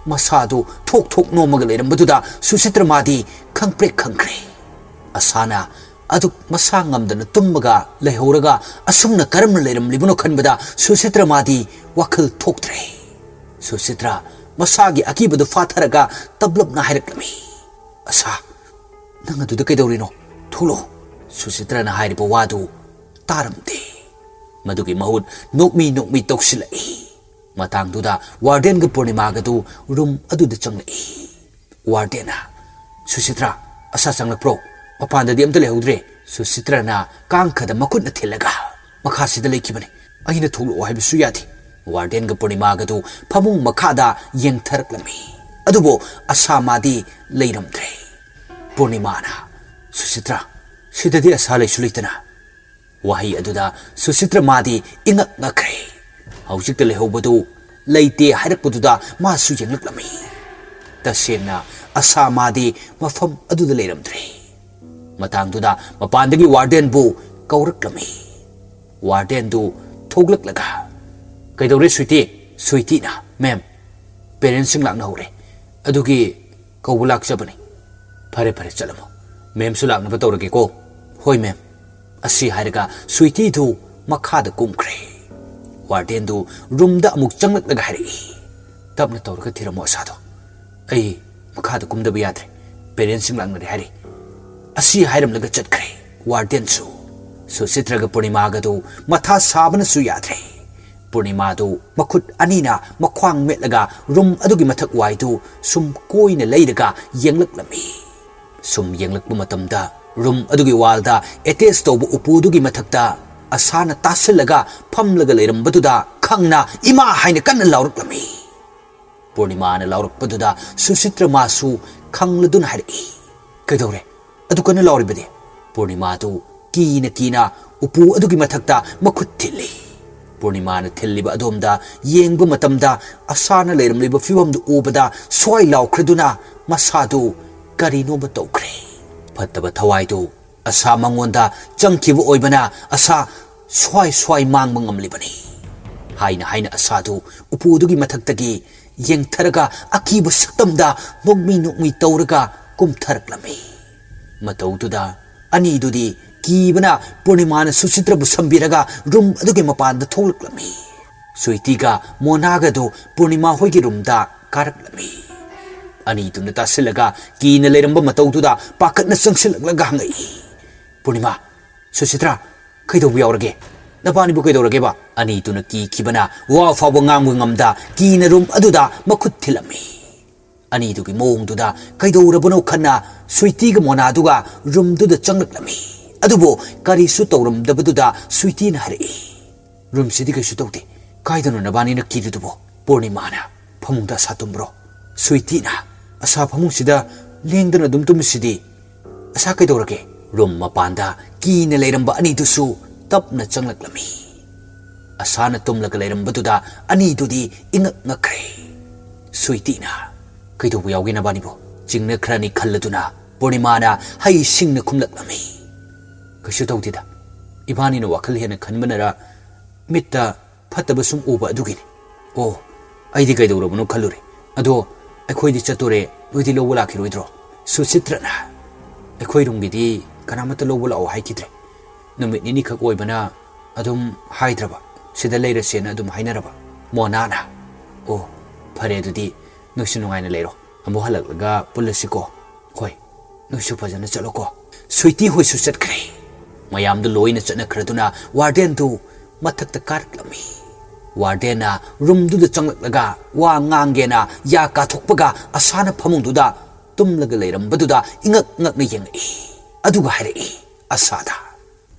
ꯃꯁꯥꯗꯨ ꯊꯣꯛ ꯊꯣꯛ ꯅꯣꯝꯃꯒ ꯂꯩꯔꯝꯕꯗꯨꯗ ꯁꯨꯁꯤꯇ꯭ꯔ ꯃꯥꯗꯤ ꯈꯪꯄ꯭ꯔꯦꯛ ꯈꯪꯈ꯭ꯔꯦ꯫ ꯑꯁꯥꯅ ꯑꯗꯨꯛ ꯃꯁꯥ ꯉꯝꯗꯅ ꯇꯨꯝꯃꯒ ꯂꯩꯍꯧꯔꯒ ꯑꯁꯨꯝꯅ ꯀꯔꯝꯅ ꯂꯩꯔꯝꯂꯤꯕꯅꯣ ꯈꯟꯕꯗ ꯁꯨꯁꯤꯇ꯭ꯔ ꯃꯥꯗꯤ ꯋꯥꯈꯜ ꯊꯣꯛꯇ꯭ꯔꯦ꯫ ꯁꯨꯁꯤꯇ꯭ꯔ ꯃꯁꯥꯒꯤ ꯑꯀꯤꯕꯗꯨ ꯐꯥꯊꯔꯒ ꯇꯞꯂꯞꯅ ꯍꯥꯏꯔꯛꯂꯝꯃꯤ, "ꯑꯁꯥ, "ꯅꯪ ꯑꯗꯨꯗ ꯀꯩꯗꯧꯔꯤꯅꯣ? ꯊꯣꯛꯂꯛꯑꯣ!" ꯁꯨꯁꯤꯇ꯭ꯔꯅ ꯍꯥꯏꯔꯤꯕ ꯋꯥꯗꯨ ꯇꯥꯔꯝꯗꯦ꯫ ꯃꯗꯨꯒꯤ ꯃꯍꯨꯠ ꯅꯣꯛꯃꯤ ꯅꯣꯛꯃꯤ ꯇꯧꯁꯤꯜꯂꯛꯏ꯫ ꯃꯇꯥꯡꯗꯨꯗ ꯋꯥꯔꯗꯦꯟꯒ ꯄꯨꯔꯅꯤꯃꯥꯒꯗꯨ ꯔꯨꯝ ꯑꯗꯨꯗ ꯆꯪꯂꯛꯏ꯫ ꯋꯥꯔꯗꯦꯟꯅ, "ꯁꯨꯁꯤꯇ꯭ꯔꯥ, ꯑꯁꯥ ꯆꯪꯂꯛꯄ꯭ꯔꯣ? ꯃꯄꯥꯟꯗꯗꯤ ꯑꯝꯇ ꯂꯩꯍꯧꯗ꯭ꯔꯦ꯫" ꯁꯨꯁꯤꯇ꯭ꯔꯅ ꯀꯥꯡꯈꯗ ꯃꯈꯨꯠꯅ ꯊꯤꯜꯂꯒ ꯃꯈꯥꯁꯤꯗ ꯂꯩꯈꯤꯕꯅꯤ꯫ ꯑꯩꯅ ꯊꯣꯛꯂꯛꯑꯣ ꯍꯥꯏꯕꯁꯨ ꯌꯥꯗꯦ꯫ ꯋꯥꯔꯗꯦꯟꯒ ꯄꯨꯔꯅꯤꯃꯥꯒꯗꯨ ꯐꯃꯨꯡ ꯃꯈꯥꯗ ꯌꯦꯡꯊꯔꯛꯂꯝꯃꯤ꯫ ꯑꯗꯨꯕꯨ ꯑꯁꯥ ꯃꯥꯗꯤ ꯂꯩꯔꯝꯗ꯭ꯔꯦ꯫ ꯄꯨꯔꯅꯤꯃꯥꯅ, "ꯁꯨꯁꯤꯇ꯭ꯔꯥ, ꯁꯤꯗꯗꯤ ꯑꯁꯥ ꯂꯩꯁꯨ ꯂꯩꯇꯅ?" ꯋꯥꯍꯩ ꯑꯗꯨꯗ ꯁꯨꯁꯤꯇ꯭ꯔ ꯃꯥꯗꯤ ꯏꯉꯛ ꯉꯛꯈ꯭ꯔꯦ꯫ ꯍꯧꯖꯤꯛꯇ ꯂꯩꯍꯧꯕꯗꯨ ꯂꯩꯇꯦ ꯍꯥꯏꯔꯛꯄꯗꯨꯗ ꯃꯥꯁꯨ ꯌꯦꯡꯂꯛꯂꯝꯃꯤ꯫ ꯇꯁꯦꯡꯅ ꯑꯁꯥ ꯃꯥꯗꯤ ꯃꯐꯝ ꯑꯗꯨꯗ ꯂꯩꯔꯝꯗ꯭ꯔꯦ꯫ ꯃꯇꯥꯡꯗꯨꯗ ꯃꯄꯥꯟꯗꯒꯤ ꯋꯥꯔꯗꯦꯟꯕꯨ ꯀꯧꯔꯛꯂꯝꯃꯤ꯫ ꯋꯥꯔꯗꯦꯟꯗꯨ ꯊꯣꯛꯂꯛꯂꯒ, "ꯀꯩꯗꯧꯔꯦ ꯁ꯭ꯋꯤꯇꯤ?" ꯁ꯭ꯋꯤꯇꯤꯅ, "ꯃꯦꯝ, ꯄꯦꯔꯦꯟꯁꯁꯤꯡ ꯂꯥꯛꯅꯍꯧꯔꯦ, ꯑꯗꯨꯒꯤ ꯀꯧꯕ ꯂꯥꯛꯆꯕꯅꯤ꯫" "ꯐꯔꯦ ꯐꯔꯦ, ꯆꯠꯂꯝꯃꯣ꯫ ꯃꯦꯝꯁꯨ ꯂꯥꯛꯅꯕ ꯇꯧꯔꯒꯦꯀꯣ꯫" "ꯍꯣꯏ ꯃꯦꯝ꯫" ꯑꯁꯤ ꯍꯥꯏꯔꯒ ꯁ꯭ꯋꯤꯇꯤꯗꯨ ꯃꯈꯥꯗ ꯀꯨꯝꯈ꯭ꯔꯦ꯫ ꯋꯥꯔꯗꯦꯟꯗꯨ ꯔꯨꯝꯗ ꯑꯃꯨꯛ ꯆꯪꯂꯛꯂꯒ ꯍꯥꯏꯔꯛꯏ, "ꯇꯞꯅ ꯇꯧꯔꯒ ꯊꯤꯔꯝꯃꯣ ꯑꯁꯥꯗꯣ꯫ ꯑꯩ ꯃꯈꯥꯗ ꯀꯨꯝꯗꯕ ꯌꯥꯗ꯭ꯔꯦ꯫ ꯄꯦꯔꯦꯟꯁꯁꯤꯡ ꯂꯥꯛꯅꯔꯦ ꯍꯥꯏꯔꯤ꯫" ꯑꯁꯤ ꯍꯥꯏꯔꯝꯂꯒ ꯆꯠꯈ꯭ꯔꯦ ꯋꯥꯔꯗꯦꯟꯁꯨ꯫ ꯁꯨꯁꯤꯇ꯭ꯔꯒ ꯄꯨꯔꯅꯤꯃꯥꯒꯗꯨ ꯃꯊꯥ ꯁꯥꯕꯅꯁꯨ ꯌꯥꯗ꯭ꯔꯦ꯫ ꯄꯨꯔꯅꯤꯃꯥꯗꯨ ꯃꯈꯨꯠ ꯑꯅꯤꯅ ꯃꯈ꯭ꯋꯥꯡ ꯃꯦꯠꯂꯒ ꯔꯨꯝ ꯑꯗꯨꯒꯤ ꯃꯊꯛ ꯋꯥꯏꯗꯨ ꯁꯨꯝ ꯀꯣꯏꯅ ꯂꯩꯔꯒ ꯌꯦꯡꯂꯛꯂꯝꯃꯤ꯫ ꯁꯨꯝ ꯌꯦꯡꯂꯛꯄ ꯃꯇꯝꯗ ꯔꯨꯝ ꯑꯗꯨꯒꯤ ꯋꯥꯜꯗ ꯑꯦꯇꯦꯆ ꯇꯧꯕ ꯎꯄꯨꯗꯨꯒꯤ ꯃꯊꯛꯇ ꯑꯁꯥꯅ ꯇꯥꯁꯤꯜꯂꯒ ꯐꯝꯂꯒ ꯂꯩꯔꯝꯕꯗꯨꯗ ꯈꯪꯅ "ꯏꯃꯥ!" ꯍꯥꯏꯅ ꯀꯟꯅ ꯂꯥꯎꯔꯛꯂꯝꯃꯤ꯫ ꯄꯨꯔꯅꯤꯃꯥꯅ ꯂꯥꯎꯔꯛꯄꯗꯨꯗ ꯁꯨꯁꯤꯇ꯭ꯔ ꯃꯥꯁꯨ ꯈꯪꯂꯗꯨꯅ ꯍꯥꯏꯔꯛꯏ, "ꯀꯩꯗꯧꯔꯦ? ꯑꯗꯨ ꯀꯟꯅ ꯂꯥꯎꯔꯤꯕꯗꯤ?" ꯄꯨꯔꯅꯤꯃꯥꯗꯨ ꯀꯤꯅ ꯀꯤꯅ ꯎꯄꯨ ꯑꯗꯨꯒꯤ ꯃꯊꯛꯇ ꯃꯈꯨꯠ ꯊꯤꯜꯂꯤ꯫ ꯄꯨꯔꯅꯤꯃꯥꯅ ꯊꯤꯜꯂꯤꯕ ꯑꯗꯣꯝꯗ ꯌꯦꯡꯕ ꯃꯇꯝꯗ ꯑꯁꯥꯅ ꯂꯩꯔꯝꯂꯤꯕ ꯐꯤꯕꯝꯗꯨ ꯎꯕꯗ ꯁ꯭ꯋꯥꯏ ꯂꯥꯎꯈ꯭ꯔꯗꯨꯅ ꯃꯁꯥꯗꯨ ꯀꯔꯤꯅꯣꯃ ꯇꯧꯈ꯭ꯔꯦ꯫ ꯐꯠꯇꯕ ꯊꯋꯥꯏꯗꯨ ꯑꯁꯥ ꯃꯉꯣꯟꯗ ꯆꯪꯈꯤꯕ ꯑꯣꯏꯕꯅ ꯑꯁꯥ ꯁ꯭ꯋꯥꯏ ꯁ꯭ꯋꯥꯏ ꯃꯥꯡꯕ ꯉꯝꯂꯤꯕꯅꯤ꯫ ꯍꯥꯏꯅ ꯍꯥꯏꯅ ꯑꯁꯥꯗꯨ ꯎꯄꯨꯗꯨꯒꯤ ꯃꯊꯛꯇꯒꯤ ꯌꯦꯡꯊꯔꯒ ꯑꯀꯤꯕ ꯁꯛꯇꯝꯗ ꯅꯣꯛꯃꯤ ꯅꯣꯛꯃꯤ ꯇꯧꯔꯒ ꯀꯨꯝꯊꯔꯛꯂꯝꯃꯤ꯫ ꯃꯇꯧꯗꯨꯗ ꯑꯅꯤꯗꯨꯗꯤ ꯀꯤꯕꯅ ꯄꯨꯔꯅꯤꯃꯥꯅ ꯁꯨꯁꯤꯇ꯭ꯔꯕꯨ ꯁꯝꯕꯤꯔꯒ ꯔꯨꯝ ꯑꯗꯨꯒꯤ ꯃꯄꯥꯟꯗ ꯊꯣꯛꯂꯛꯂꯝꯃꯤ꯫ ꯁ꯭ꯋꯤꯇꯤꯒ ꯃꯣꯅꯥꯒꯗꯨ ꯄꯨꯔꯅꯤꯃꯥ ꯍꯣꯏꯒꯤ ꯔꯨꯝꯗ ꯀꯥꯔꯛꯂꯝꯃꯤ꯫ ꯑꯅꯤꯗꯨꯅ ꯇꯥꯁꯤꯜꯂꯒ ꯀꯤꯅ ꯂꯩꯔꯝꯕ ꯃꯇꯧꯗꯨꯗ ꯄꯥꯈꯠꯅ ꯆꯪꯁꯤꯜꯂꯛꯂꯒ ꯍꯪꯉꯛꯏ꯫ "ꯄꯨꯔꯅꯤꯃꯥ, ꯁꯨꯆꯤꯇ꯭ꯔꯥ, ꯀꯩꯗꯧꯕ ꯌꯥꯎꯔꯒꯦ? ꯅꯕꯥꯅꯤꯕꯨ ꯀꯩꯗꯧꯔꯒꯦꯕ?" ꯑꯅꯤꯗꯨꯅ ꯀꯤꯈꯤꯕꯅ ꯋꯥ ꯐꯥꯎꯕ ꯉꯥꯡꯕ ꯉꯝꯗ ꯀꯤꯅ ꯔꯨꯝ ꯑꯗꯨꯗ ꯃꯈꯨꯠ ꯊꯤꯜꯂꯝꯃꯤ꯫ ꯑꯅꯤꯗꯨꯒꯤ ꯃꯑꯣꯡꯗꯨꯗ ꯀꯩꯗꯧꯔꯕꯅꯣ ꯈꯟꯅ ꯁ꯭ꯋꯤꯇꯤꯒ ꯃꯣꯅꯥꯗꯨꯒ ꯔꯨꯝꯗꯨꯗ ꯆꯪꯂꯛꯂꯝꯃꯤ꯫ ꯑꯗꯨꯕꯨ ꯀꯔꯤꯁꯨ ꯇꯧꯔꯝꯗꯕꯗꯨꯗ ꯁ꯭ꯋꯤꯇꯤꯅ ꯍꯥꯏꯔꯛꯏ, "ꯔꯨꯝꯁꯤꯗꯤ ꯀꯩꯁꯨ ꯇꯧꯗꯦ꯫ ꯀꯥꯏꯗꯅꯣ ꯅꯕꯥꯅꯤꯅ ꯀꯤꯔꯤꯗꯨꯕꯣ?" ꯄꯨꯔꯅꯤꯃꯥꯅ, "ꯐꯃꯨꯡꯗ ꯑꯁꯥ ꯇꯨꯝꯕ꯭ꯔꯣ?" ꯁ꯭ꯋꯤꯇꯤꯅ, "ꯑꯁꯥ ꯐꯃꯨꯡꯁꯤꯗ ꯂꯦꯡꯗꯅ ꯑꯗꯨꯝ ꯇꯨꯝꯃꯤꯁꯤꯗꯤ꯫ ꯑꯁꯥ ꯀꯩꯗꯧꯔꯒꯦ?" ꯔꯨꯝ ꯃꯄꯥꯟꯗ ꯀꯤꯅ ꯂꯩꯔꯝꯕ ꯑꯅꯤꯗꯨꯁꯨ ꯇꯞꯅ ꯆꯪꯂꯛꯂꯝꯃꯤ꯫ ꯑꯁꯥꯅ ꯇꯨꯝꯂꯒ ꯂꯩꯔꯝꯕꯗꯨꯗ ꯑꯅꯤꯗꯨꯗꯤ ꯏꯉꯛ ꯉꯛꯈ꯭ꯔꯦ꯫ ꯁ꯭ꯋꯤꯇꯤꯅ, "ꯀꯩꯗꯧꯕ ꯌꯥꯎꯒꯦ ꯅꯕꯥꯅꯤꯕꯣ?" ꯆꯤꯡꯅꯈ꯭ꯔꯅꯤ ꯈꯜꯂꯗꯨꯅ ꯄꯨꯔꯅꯤꯃꯥꯅ ꯍꯩꯁꯤꯡꯅ ꯈꯨꯝꯂꯛꯂꯝꯃꯤ꯫ "ꯀꯩꯁꯨ ꯇꯧꯗꯦꯗ, ꯏꯕꯥꯅꯤꯅ ꯋꯥꯈꯜ ꯍꯦꯟꯅ ꯈꯟꯕꯅꯔ ꯃꯤꯠꯇ ꯐꯠꯇꯕ ꯁꯨꯝ ꯎꯕ ꯑꯗꯨꯒꯤꯅꯤ꯫" "ꯑꯣ, ꯑꯩꯗꯤ ꯀꯩꯗꯧꯔꯕꯅꯣ ꯈꯜꯂꯨꯔꯦ꯫ ꯑꯗꯣ ꯑꯩꯈꯣꯏꯗꯤ ꯆꯠꯇꯣꯔꯦ, ꯅꯣꯏꯗꯤ ꯂꯧꯕ ꯂꯥꯛꯈꯤꯔꯣꯏꯗ꯭ꯔꯣ?" ꯁꯨꯆꯤꯇ꯭ꯔꯅ, "ꯑꯩꯈꯣꯏ ꯔꯨꯝꯒꯤꯗꯤ ꯀꯅꯥꯃꯠꯇ ꯂꯧꯕ ꯂꯥꯛꯑꯣ ꯍꯥꯏꯈꯤꯗ꯭ꯔꯦ꯫ ꯅꯨꯃꯤꯠ ꯅꯤꯅꯤꯈꯛ ꯑꯣꯏꯕꯅ ꯑꯗꯨꯝ ꯍꯥꯏꯗ꯭ꯔꯕ, ꯁꯤꯗ ꯂꯩꯔꯁꯦꯅ ꯑꯗꯨꯝ ꯍꯥꯏꯅꯔꯕ꯫" ꯃꯣꯅꯥꯅ, "ꯑꯣ, ꯐꯔꯦ ꯑꯗꯨꯗꯤ, ꯅꯣꯏꯁꯨ ꯅꯨꯡꯉꯥꯏꯅ ꯂꯩꯔꯣ꯫ ꯑꯃꯨꯛ ꯍꯜꯂꯛꯂꯒ ꯄꯨꯜꯂꯁꯤꯀꯣ꯫" "ꯍꯣꯏ, ꯅꯣꯏꯁꯨ ꯐꯖꯅ ꯆꯠꯂꯣꯀꯣ꯫" ꯁ꯭ꯋꯤꯇꯤ ꯍꯣꯏꯁꯨ ꯆꯠꯈ꯭ꯔꯦ꯫ ꯃꯌꯥꯝꯗꯨ ꯂꯣꯏꯅ ꯆꯠꯅꯈ꯭ꯔꯗꯨꯅ ꯋꯥꯔꯗꯦꯟꯗꯨ ꯃꯊꯛꯇ ꯀꯥꯔꯛꯂꯝꯃꯤ꯫ ꯋꯥꯔꯗꯦꯟꯅ ꯔꯨꯝꯗꯨꯗ ꯆꯪꯂꯛꯂꯒ ꯋꯥ ꯉꯥꯡꯒꯦꯅ ꯌꯥ ꯀꯥꯊꯣꯛꯄꯒ ꯑꯁꯥꯅ ꯐꯃꯨꯡꯗꯨꯗ ꯇꯨꯝꯂꯒ ꯂꯩꯔꯝꯕꯗꯨꯗ ꯏꯉꯛ ꯉꯛꯅ ꯌꯦꯡꯂꯛꯏ꯫ ꯑꯗꯨꯒ ꯍꯥꯏꯔꯛꯏ ꯑꯁꯥꯗ,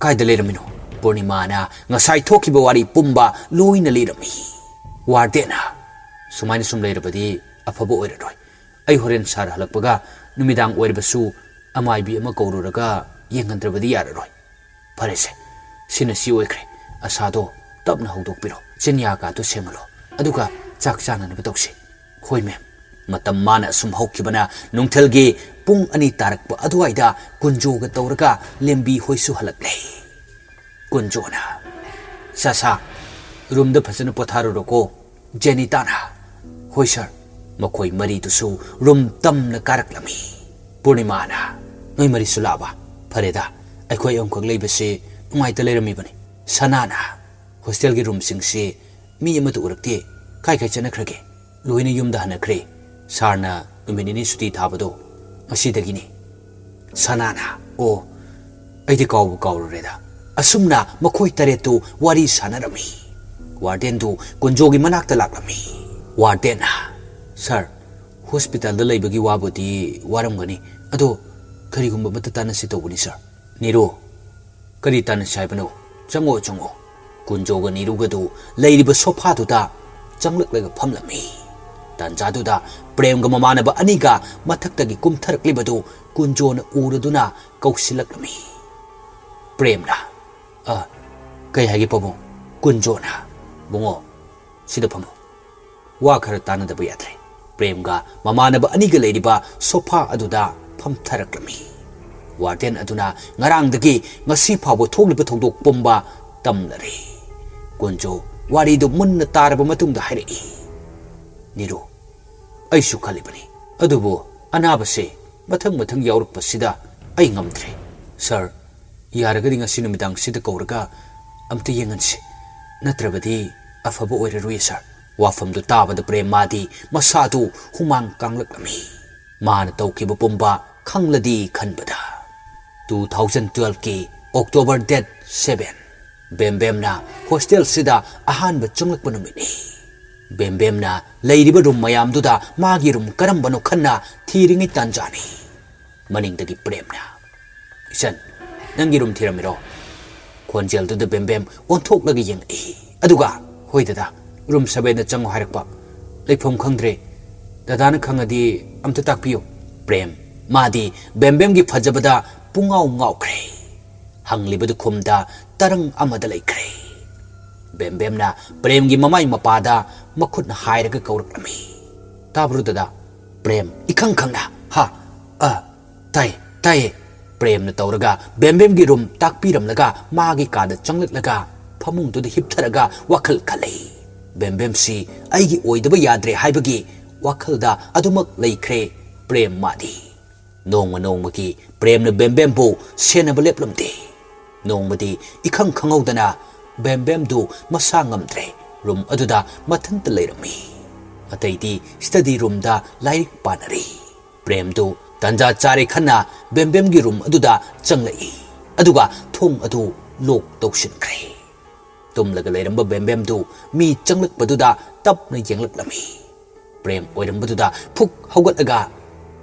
"ꯀꯥꯏꯗ ꯂꯩꯔꯝꯃꯤꯅꯣ?" ꯄꯨꯔꯅꯤꯃꯥꯅ ꯉꯁꯥꯏ ꯊꯣꯛꯈꯤꯕ ꯋꯥꯔꯤ ꯄꯨꯝꯕ ꯂꯣꯏꯅ ꯂꯤꯔꯝꯃꯤ꯫ ꯋꯥꯔꯗꯦꯟꯅ, "ꯁꯨꯃꯥꯏꯅ ꯁꯨꯝ ꯂꯩꯔꯕꯗꯤ ꯑꯐꯕ ꯑꯣꯏꯔꯔꯣꯏ꯫ ꯑꯩ ꯍꯣꯔꯦꯟ ꯁꯥꯔ ꯍꯜꯂꯛꯄꯒ ꯅꯨꯃꯤꯗꯥꯡ ꯑꯣꯏꯔꯕꯁꯨ ꯑꯃꯥꯏꯕꯤ ꯑꯃ ꯀꯧꯔꯨꯔꯒ ꯌꯦꯡꯍꯟꯗ꯭ꯔꯕꯗꯤ ꯌꯥꯔꯔꯣꯏ꯫ ꯐꯔꯦꯁꯦ, ꯁꯤꯅ ꯁꯤ ꯑꯣꯏꯈ꯭ꯔꯦ꯫ ꯑꯁꯥꯗꯣ ꯇꯞꯅ ꯍꯧꯗꯣꯛꯄꯤꯔꯣ꯫ ꯆꯤꯟꯌꯥꯒꯥꯗꯣ ꯁꯦꯡꯍꯜꯂꯣ꯫ ꯑꯗꯨꯒ ꯆꯥꯛ ꯆꯥꯅꯅꯕ ꯇꯧꯁꯤ꯫" "ꯍꯣꯏ ꯃꯦꯝ꯫" ꯃꯇꯝ ꯃꯥꯅ ꯑꯁꯨꯝ ꯍꯧꯈꯤꯕꯅ ꯅꯨꯡꯊꯤꯜꯒꯤ ꯄꯨꯡ ꯑꯅꯤ ꯇꯥꯔꯛꯄ ꯑꯗꯨꯋꯥꯏꯗ ꯀꯨꯟꯖꯣꯒ ꯇꯧꯔꯒ ꯂꯦꯝꯕꯤ ꯍꯣꯏꯁꯨ ꯍꯜꯂꯛꯂꯦ꯫ ꯀꯨꯟꯖꯣꯅ, "ꯁꯥ ꯁꯥ, ꯔꯨꯝꯗ ꯐꯖꯅ ꯄꯣꯊꯥꯔꯨꯔꯣꯀꯣ꯫" ꯖꯦꯅꯤꯇꯥꯅ, "ꯍꯣꯏ ꯁꯥꯔ꯫" ꯃꯈꯣꯏ ꯃꯔꯤꯗꯨꯁꯨ ꯔꯨꯝ ꯇꯝꯅ ꯀꯥꯔꯛꯂꯝꯃꯤ꯫ ꯄꯨꯔꯅꯤꯃꯥꯅ, "ꯅꯣꯏ ꯃꯔꯤꯁꯨ ꯂꯥꯛꯑꯕ? ꯐꯔꯦꯗ, ꯑꯩꯈꯣꯏ ꯑꯍꯨꯝꯈꯛ ꯂꯩꯕꯁꯦ ꯅꯨꯡꯉꯥꯏꯇ ꯂꯩꯔꯝꯃꯤꯕꯅꯤ꯫" ꯁꯅꯥꯅ, "ꯍꯣꯁꯇꯦꯜꯒꯤ ꯔꯨꯝꯁꯤꯡꯁꯤ ꯃꯤ ꯑꯃꯠꯇ ꯎꯔꯛꯇꯦ꯫ ꯀꯥꯏ ꯀꯥꯏ ꯆꯠꯅꯈ꯭ꯔꯒꯦ?" "ꯂꯣꯏꯅ ꯌꯨꯝꯗ ꯍꯟꯅꯈ꯭ꯔꯦ꯫ ꯁꯥꯔꯅ ꯅꯨꯃꯤꯠ ꯅꯤꯅꯤ ꯁꯨꯇꯤ ꯊꯥꯕꯗꯣ ꯉꯁꯤꯗꯒꯤꯅꯤ꯫ ꯁꯅꯥꯅ, "ꯑꯣ, ꯑꯩꯗꯤ ꯀꯥꯎꯕꯨ ꯀꯥꯎꯔꯨꯔꯦꯗ꯫" ꯑꯁꯨꯝꯅ ꯃꯈꯣꯏ ꯇꯔꯦꯠꯇꯨ ꯋꯥꯔꯤ ꯁꯥꯟꯅꯔꯝꯃꯤ꯫ ꯋꯥꯔꯗꯦꯟꯗꯨ ꯀꯨꯟꯖꯣꯒꯤ ꯃꯅꯥꯛꯇ ꯂꯥꯛꯂꯝꯃꯤ꯫ ꯋꯥꯔꯗꯦꯟꯅ, "ꯁꯥꯔ, ꯍꯣꯁꯄꯤꯇꯥꯜꯗ ꯂꯩꯕꯒꯤ ꯋꯥꯕꯨꯗꯤ ꯋꯥꯔꯝꯒꯅꯤ, ꯑꯗꯣ ꯀꯔꯤꯒꯨꯝꯕ ꯑꯃꯠꯇ ꯇꯥꯟꯅꯁꯤ ꯇꯧꯕꯅꯤ, ꯁꯥꯔ꯫" "ꯅꯤꯔꯨ, ꯀꯔꯤ ꯇꯥꯟꯅꯁꯤ ꯍꯥꯏꯕꯅꯣ? ꯆꯪꯉꯣ, ꯆꯪꯉꯣ꯫" ꯀꯨꯟꯖꯣꯒ ꯅꯤꯔꯨꯒꯗꯨ ꯂꯩꯔꯤꯕ ꯁꯣꯐꯥꯗꯨꯗ ꯆꯪꯂꯛꯂꯒ ꯐꯝꯂꯝꯃꯤ꯫ ꯇꯥꯟꯖꯥꯗꯨꯗ ꯄ꯭ꯔꯦꯝꯒ ꯃꯃꯥꯟꯅꯕ ꯑꯅꯤꯒ ꯃꯊꯛꯇꯒꯤ ꯀꯨꯝꯊꯔꯛꯂꯤꯕꯗꯨ ꯀꯨꯟꯖꯣꯅ ꯎꯔꯗꯨꯅ ꯀꯧꯁꯤꯜꯂꯛꯂꯝꯃꯤ꯫ ꯄ꯭ꯔꯦꯝꯅ, "ꯑ, ꯀꯩ ꯍꯥꯏꯒꯦ ꯄꯥꯕꯨꯡ?" ꯀꯨꯟꯖꯣꯅ, "ꯕꯨꯡꯉꯣ, ꯁꯤꯗ ꯐꯝꯃꯨ꯫ ꯋꯥ ꯈꯔ ꯇꯥꯟꯅꯗꯕ ꯌꯥꯗ꯭ꯔꯦ꯫" ꯄ꯭ꯔꯦꯝꯒ ꯃꯃꯥꯟꯅꯕ ꯑꯅꯤꯒ ꯂꯩꯔꯤꯕ ꯁꯣꯐꯥ ꯑꯗꯨꯗ ꯐꯝꯊꯔꯛꯂꯝꯃꯤ꯫ ꯋꯥꯔꯗꯦꯟ ꯑꯗꯨꯅ ꯉꯔꯥꯡꯗꯒꯤ ꯉꯁꯤ ꯐꯥꯎꯕ ꯊꯣꯛꯂꯤꯕ ꯊꯧꯗꯣꯛ ꯄꯨꯝꯕ ꯇꯝꯂꯔꯦ꯫ ꯀꯨꯟꯖꯣ ꯋꯥꯔꯤꯗꯨ ꯃꯨꯟꯅ ꯇꯥꯔꯕ ꯃꯇꯨꯡꯗ ꯍꯥꯏꯔꯛꯏ, "ꯅꯤꯔꯨ, ꯑꯩꯁꯨ ꯈꯜꯂꯤꯕꯅꯤ, ꯑꯗꯨꯕꯨ ꯑꯅꯥꯕꯁꯦ ꯃꯊꯪ ꯃꯊꯪ ꯌꯥꯎꯔꯛꯄꯁꯤꯗ ꯑꯩ ꯉꯝꯗ꯭ꯔꯦ꯫ ꯁꯥꯔ, ꯌꯥꯔꯒꯗꯤ ꯉꯁꯤ ꯅꯨꯃꯤꯗꯥꯡꯁꯤꯗ ꯀꯧꯔꯒ ꯑꯝꯇ ꯌꯦꯡꯍꯟꯁꯤ, ꯅꯠꯇ꯭ꯔꯕꯗꯤ ꯑꯐꯕ ꯑꯣꯏꯔꯔꯣꯏ, ꯁꯥꯔ꯫" ꯋꯥꯐꯝꯗꯨ ꯇꯥꯕꯗ ꯄ꯭ꯔꯦꯝ ꯃꯥꯗꯤ ꯃꯁꯥꯗꯨ ꯍꯨꯃꯥꯡ ꯀꯥꯡꯂꯛꯂꯝꯃꯤ꯫ ꯃꯥꯅ ꯇꯧꯈꯤꯕ ꯄꯨꯝꯕ ꯈꯪꯂꯗꯤ ꯈꯟꯕꯗ꯫ Two thousand twelveꯀꯤ October date seven, ꯕꯦꯝꯕꯦꯝꯅ ꯍꯣꯁꯇꯦꯜꯁꯤꯗ ꯑꯍꯥꯟꯕ ꯆꯪꯂꯛꯄ ꯅꯨꯃꯤꯠꯅꯤ꯫ ꯕꯦꯝꯕꯦꯝꯅ ꯂꯩꯔꯤꯕ ꯔꯨꯝ ꯃꯌꯥꯝꯗꯨꯗ ꯃꯥꯒꯤ ꯔꯨꯝ ꯀꯔꯝꯕꯅꯣ ꯈꯟꯅ ꯊꯤꯔꯤꯉꯩ ꯇꯥꯟꯖꯥꯅꯤ꯫ ꯃꯅꯤꯡꯗꯒꯤ ꯄ꯭ꯔꯦꯝꯅ, "ꯏꯆꯟ, ꯅꯪꯒꯤ ꯔꯨꯝ ꯊꯤꯔꯝꯃꯤꯔꯣ?" ꯈꯣꯟꯖꯦꯜꯗꯨꯗ ꯕꯦꯝꯕꯦꯝ ꯑꯣꯟꯊꯣꯛꯂꯒ ꯌꯦꯡꯂꯛꯏ꯫ ꯑꯗꯨꯒ, "ꯍꯣꯏ ꯗꯗꯥ, ꯔꯨꯝ sevenꯗ ꯆꯪꯉꯣ ꯍꯥꯏꯔꯛꯄ꯫ ꯂꯩꯐꯝ ꯈꯪꯗ꯭ꯔꯦ꯫ ꯗꯗꯥꯅ ꯈꯪꯉꯗꯤ ꯑꯝꯇ ꯇꯥꯛꯄꯤꯌꯨ꯫" ꯄ꯭ꯔꯦꯝ, ꯃꯥꯗꯤ ꯕꯦꯝꯕꯦꯝꯒꯤ ꯐꯖꯕꯗ ꯄꯨꯡꯉꯥꯎ ꯉꯥꯎꯈ꯭ꯔꯦ꯫ ꯍꯪꯂꯤꯕꯗꯨ ꯈꯨꯝꯗ ꯇꯔꯪ ꯑꯃꯗ ꯂꯩꯈ꯭ꯔꯦ꯫ ꯕꯦꯝꯕꯦꯝꯅ ꯄ꯭ꯔꯦꯝꯒꯤ ꯃꯃꯥꯏ ꯃꯄꯥꯗ ꯃꯈꯨꯠꯅ ꯍꯥꯏꯔꯒ ꯀꯧꯔꯛꯂꯝꯃꯤ, "ꯇꯥꯕ꯭ꯔꯣ ꯗꯗꯥ?" ꯄ꯭ꯔꯦꯝ, ꯏꯈꯪ ꯈꯪꯅ, "ꯍꯥ? ꯑ, ꯇꯥꯏ, ꯇꯥꯏꯌꯦ꯫" ꯄ꯭ꯔꯦꯝꯅ ꯇꯧꯔꯒ ꯕꯦꯝꯕꯦꯝꯒꯤ ꯔꯨꯝ ꯇꯥꯛꯄꯤꯔꯝꯂꯒ ꯃꯥꯒꯤ ꯀꯥꯗ ꯆꯪꯂꯛꯂꯒ ꯐꯃꯨꯡꯗꯨꯗ ꯍꯤꯞꯊꯔꯒ ꯋꯥꯈꯜ ꯈꯜꯂꯤ꯫ ꯕꯦꯝꯕꯦꯝꯁꯤ ꯑꯩꯒꯤ ꯑꯣꯏꯗꯕ ꯌꯥꯗ꯭ꯔꯦ ꯍꯥꯏꯕꯒꯤ ꯋꯥꯈꯜꯗ ꯑꯗꯨꯃꯛ ꯂꯩꯈ꯭ꯔꯦ ꯄ꯭ꯔꯦꯝ ꯃꯥꯗꯤ꯫ ꯅꯣꯡꯃ ꯅꯣꯡꯃꯒꯤ ꯄ꯭ꯔꯦꯝꯅ ꯕꯦꯝꯕꯦꯝꯕꯨ ꯁꯦꯟꯅꯕ ꯂꯦꯞꯂꯝꯗꯦ꯫ ꯅꯣꯡꯃꯗꯤ ꯏꯈꯪ ꯈꯪꯍꯧꯗꯅ ꯕꯦꯝꯕꯦꯝꯗꯨ ꯃꯁꯥ ꯉꯝꯗ꯭ꯔꯦ ꯔꯨꯝ ꯑꯗꯨꯗ ꯃꯊꯟꯇ ꯂꯩꯔꯝꯃꯤ꯫ ꯑꯇꯩꯗꯤ study roomꯗ ꯂꯥꯏꯔꯤꯛ ꯄꯥꯅꯔꯤ꯫ ꯄ꯭ꯔꯦꯝꯗꯨ ꯇꯟꯖꯥ ꯆꯥꯔꯦ ꯈꯟꯅ ꯕꯦꯝꯕꯦꯝꯒꯤ room ꯑꯗꯨꯗ ꯆꯪꯂꯛꯏ꯫ ꯑꯗꯨꯒ ꯊꯣꯡ ꯑꯗꯨ lock ꯇꯧꯁꯤꯟꯈ꯭ꯔꯦ꯫ ꯇꯨꯝꯂꯒ ꯂꯩꯔꯝꯕ ꯕꯦꯝꯕꯦꯝꯗꯨ ꯃꯤ ꯆꯪꯂꯛꯄꯗꯨꯗ ꯇꯞꯅ ꯌꯦꯡꯂꯛꯂꯝꯃꯤ꯫ ꯄ꯭ꯔꯦꯝ ꯑꯣꯏꯔꯝꯕꯗꯨꯗ ꯐꯨꯛ ꯍꯧꯒꯠꯂꯒ,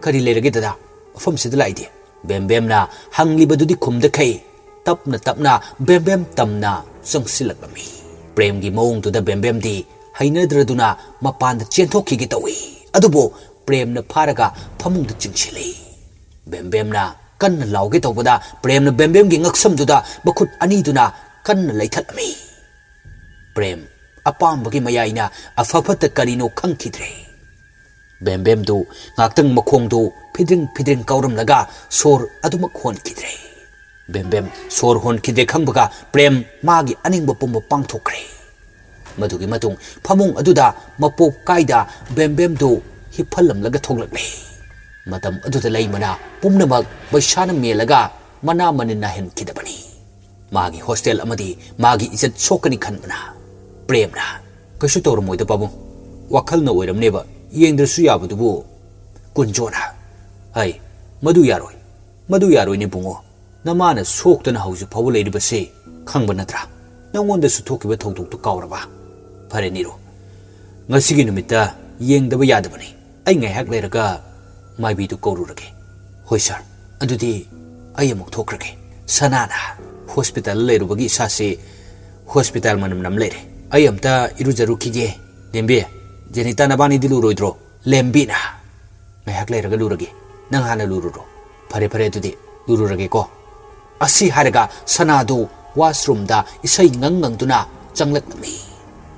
"ꯀꯔꯤ ꯂꯩꯔꯒꯦ ꯗꯗꯥ? ꯃꯐꯝꯁꯤꯗ ꯂꯥꯛꯏꯗꯤ?" ꯕꯦꯝꯕꯦꯝꯅ ꯍꯪꯂꯤꯕꯗꯨꯗꯤ ꯈꯨꯝꯗꯈꯩ ꯇꯞꯅ ꯇꯞꯅ ꯕꯦꯝꯕꯦꯝ ꯇꯝꯅ ꯆꯪꯁꯤꯜꯂꯛꯂꯝꯃꯤ꯫ ꯄ꯭ꯔꯦꯝꯒꯤ ꯃꯑꯣꯡꯗꯨꯗ ꯕꯦꯝꯕꯦꯝꯗꯤ ꯍꯩꯅꯗ꯭ꯔꯗꯨꯅ ꯃꯄꯥꯟꯗ ꯆꯦꯟꯊꯣꯛꯈꯤꯒꯦ ꯇꯧꯏ꯫ ꯑꯗꯨꯕꯨ ꯄ꯭ꯔꯦꯝꯅ ꯐꯥꯔꯒ ꯐꯃꯨꯡꯗ ꯆꯤꯡꯁꯤꯜꯂꯤ꯫ ꯕꯦꯝꯕꯦꯝꯅ ꯀꯟꯅ ꯂꯥꯎꯒꯦ ꯇꯧꯕꯗ ꯄ꯭ꯔꯦꯝꯅ ꯕꯦꯝꯕꯦꯝꯒꯤ ꯉꯛꯁꯝꯗꯨꯗ ꯃꯈꯨꯠ ꯑꯅꯤꯗꯨꯅ ꯀꯟꯅ ꯂꯩꯊꯠꯂꯝꯃꯤ꯫ ꯄ꯭ꯔꯦꯝ ꯑꯄꯥꯝꯕꯒꯤ ꯃꯌꯥꯏꯅ ꯑꯐ ꯐꯠꯇ ꯀꯔꯤꯅꯣ ꯈꯪꯈꯤꯗ꯭ꯔꯦ꯫ ꯕꯦꯝꯕꯦꯝꯗꯨ ꯉꯥꯛꯇꯪ ꯃꯈꯣꯡꯗꯨ ꯐꯤꯗ꯭ꯔꯤꯡ ꯐꯤꯗ꯭ꯔꯤꯡ ꯀꯥꯎꯔꯝꯂꯒ ꯁꯣꯔ ꯑꯗꯨꯃꯛ ꯍꯣꯟꯈꯤꯗ꯭ꯔꯦ꯫ ꯕꯦꯝꯕꯦꯝ ꯁꯣꯔ ꯍꯣꯟꯈꯤꯗ꯭ꯔꯦ ꯈꯪꯕꯒ ꯄ꯭ꯔꯦꯝ ꯃꯥꯒꯤ ꯑꯅꯤꯡꯕ ꯄꯨꯝꯕ ꯄꯥꯡꯊꯣꯛꯈ꯭ꯔꯦ꯫ ꯃꯗꯨꯒꯤ ꯃꯇꯨꯡ ꯐꯃꯨꯡ ꯑꯗꯨꯗ ꯃꯄꯣꯞ ꯀꯥꯏꯗ ꯕꯦꯝꯕꯦꯝꯗꯨ ꯍꯤꯞꯍꯜꯂꯝꯂꯒ ꯊꯣꯛꯂꯛꯂꯦ꯫ ꯃꯇꯝ ꯑꯗꯨꯗ ꯂꯩꯃꯅ ꯄꯨꯝꯅꯃꯛ ꯄꯩꯁꯥꯅ ꯃꯦꯜꯂꯒ ꯃꯅꯥ ꯃꯅꯤꯟ ꯅꯥꯏꯍꯟꯈꯤꯗꯕꯅꯤ꯫ ꯃꯥꯒꯤ hostel ꯑꯃꯗꯤ ꯃꯥꯒꯤ ꯏꯖꯠ ꯁꯣꯛꯀꯅꯤ ꯈꯟꯕꯅ ꯄ꯭ꯔꯦꯝꯅ, "ꯀꯩꯁꯨ ꯇꯧꯔꯝꯃꯣꯏꯗ ꯄꯥꯕꯨꯡ, ꯋꯥꯈꯜꯅ ꯑꯣꯏꯔꯝꯅꯦꯕ, ꯌꯦꯡꯗ꯭ꯔꯁꯨ ꯌꯥꯕꯗꯨꯕꯨ"꯫ ꯀꯨꯟꯖꯣꯅ, "ꯍꯩ, ꯃꯗꯨ ꯌꯥꯔꯣꯏ, ꯃꯗꯨ ꯌꯥꯔꯣꯏꯅꯦ ꯕꯨꯡꯉꯣ꯫ ꯅꯃꯥꯅ ꯁꯣꯛꯇꯅ ꯍꯧꯖꯤꯛ ꯐꯥꯎꯕ ꯂꯩꯔꯤꯕꯁꯤ ꯈꯪꯕ ꯅꯠꯇ꯭ꯔꯥ? ꯅꯉꯣꯟꯗꯁꯨ ꯊꯣꯛꯈꯤꯕ ꯊꯧꯗꯣꯛꯇꯨ ꯀꯥꯎꯔꯕ? ꯐꯔꯦ ꯅꯤꯔꯨ, ꯉꯁꯤꯒꯤ ꯅꯨꯃꯤꯠꯇ ꯌꯦꯡꯗꯕ ꯌꯥꯗꯕꯅꯤ꯫ ꯑꯩ ꯉꯥꯏꯍꯥꯛ ꯂꯩꯔꯒ ꯃꯥꯏꯕꯤꯗꯨ ꯀꯧꯔꯨꯔꯒꯦ"꯫ "ꯍꯣꯏ sir, ꯑꯗꯨꯗꯤ ꯑꯩ ꯑꯃꯨꯛ ꯊꯣꯛꯈ꯭ꯔꯒꯦ"꯫ ꯁꯅꯥꯅ, "Hospital ꯂꯩꯔꯨꯕꯒꯤ ꯏꯁꯥꯁꯤ hospital ꯃꯅꯝ ꯅꯝ ꯂꯩꯔꯦ꯫ ꯑꯩ ꯑꯝꯇ ꯏꯔꯨꯖꯔꯨꯈꯤꯒꯦ꯫ ꯂꯦꯝꯕꯤ, ꯖꯦꯅꯤꯇꯥ ꯅꯕꯥꯅꯤꯗꯤ ꯂꯨꯔꯣꯏꯗ꯭ꯔꯣ?" ꯂꯦꯝꯕꯤꯅ, "ꯉꯥꯏꯍꯥꯛ ꯂꯩꯔꯒ ꯂꯨꯔꯒꯦ, ꯅꯪ ꯍꯥꯟꯅ ꯂꯨꯔꯨꯔꯣ"꯫ "ꯐꯔꯦ ꯐꯔꯦ, ꯑꯗꯨꯗꯤ ꯂꯨꯔꯨꯔꯒꯦꯀꯣ"꯫ ꯑꯁꯤ ꯍꯥꯏꯔꯒ ꯁꯅꯥꯗꯨ washroomꯗ ꯏꯁꯩ ꯉꯪ ꯉꯪꯗꯨꯅ ꯆꯪꯂꯛꯂꯝꯃꯤ꯫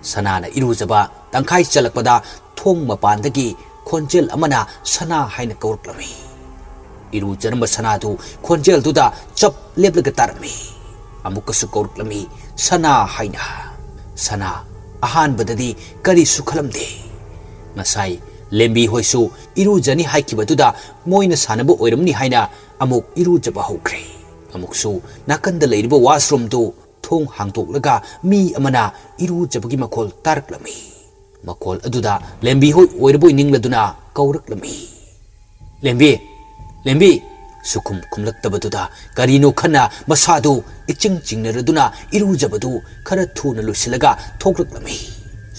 ꯁꯅꯥꯅ ꯏꯔꯨꯖꯕ ꯇꯪꯈꯥꯏ ꯆꯜꯂꯛꯄꯗ ꯊꯣꯡ ꯃꯄꯥꯟꯗꯒꯤ ꯈꯣꯟꯖꯦꯜ ꯑꯃꯅ "ꯁꯅꯥ" ꯍꯥꯏꯅ ꯀꯧꯔꯛꯂꯝꯃꯤ꯫ ꯏꯔꯨꯖꯔꯝꯕ ꯁꯅꯥꯗꯨ ꯈꯣꯟꯖꯦꯜꯗꯨꯗ ꯆꯞ ꯂꯦꯞꯂꯒ ꯇꯥꯔꯝꯃꯤ꯫ ꯑꯃꯨꯛꯀꯁꯨ ꯀꯧꯔꯛꯂꯝꯃꯤ, "ꯁꯅꯥ" ꯍꯥꯏꯅ꯫ ꯁꯅꯥ ꯑꯍꯥꯟꯕꯗꯗꯤ ꯀꯔꯤꯁꯨ ꯈꯜꯂꯝꯗꯦ꯫ ꯉꯁꯥꯏ ꯂꯦꯝꯕꯤ ꯍꯣꯏꯁꯨ ꯏꯔꯨꯖꯅꯤ ꯍꯥꯏꯈꯤꯕꯗꯨꯗ ꯃꯣꯏꯅ ꯁꯥꯟꯅꯕ ꯑꯣꯏꯔꯝꯅꯤ ꯍꯥꯏꯅ ꯑꯃꯨꯛ ꯏꯔꯨꯖꯕ ꯍꯧꯈ꯭ꯔꯦ꯫ ꯑꯃꯨꯛꯁꯨ ꯅꯥꯀꯟꯗ ꯂꯩꯔꯤꯕ washroomꯗꯨ ꯊꯣꯡ ꯍꯥꯡꯗꯣꯛꯂꯒ ꯃꯤ ꯑꯃꯅ ꯏꯔꯨꯖꯕꯒꯤ ꯃꯈꯣꯜ ꯇꯥꯔꯛꯂꯝꯃꯤ꯫ ꯃꯈꯣꯜ ꯑꯗꯨꯗ ꯂꯦꯝꯕꯤ ꯍꯣꯏ ꯑꯣꯏꯔꯕꯣꯏ ꯅꯤꯡꯂꯗꯨꯅ ꯀꯧꯔꯛꯂꯝꯃꯤ꯫ "ꯂꯦꯝꯕꯤ, ꯂꯦꯝꯕꯤ!" ꯁꯨꯈꯨꯝ ꯈꯨꯝꯂꯛꯇꯕꯗꯨꯗ ꯀꯔꯤꯅꯣ ꯈꯟꯅ ꯃꯁꯥꯗꯨ ꯏꯆꯤꯡ ꯆꯤꯡꯅꯔꯗꯨꯅ ꯏꯔꯨꯖꯕꯗꯨ ꯈꯔ ꯊꯨꯅ ꯂꯣꯏꯁꯤꯜꯂꯒ ꯊꯣꯛꯂꯛꯂꯝꯃꯤ꯫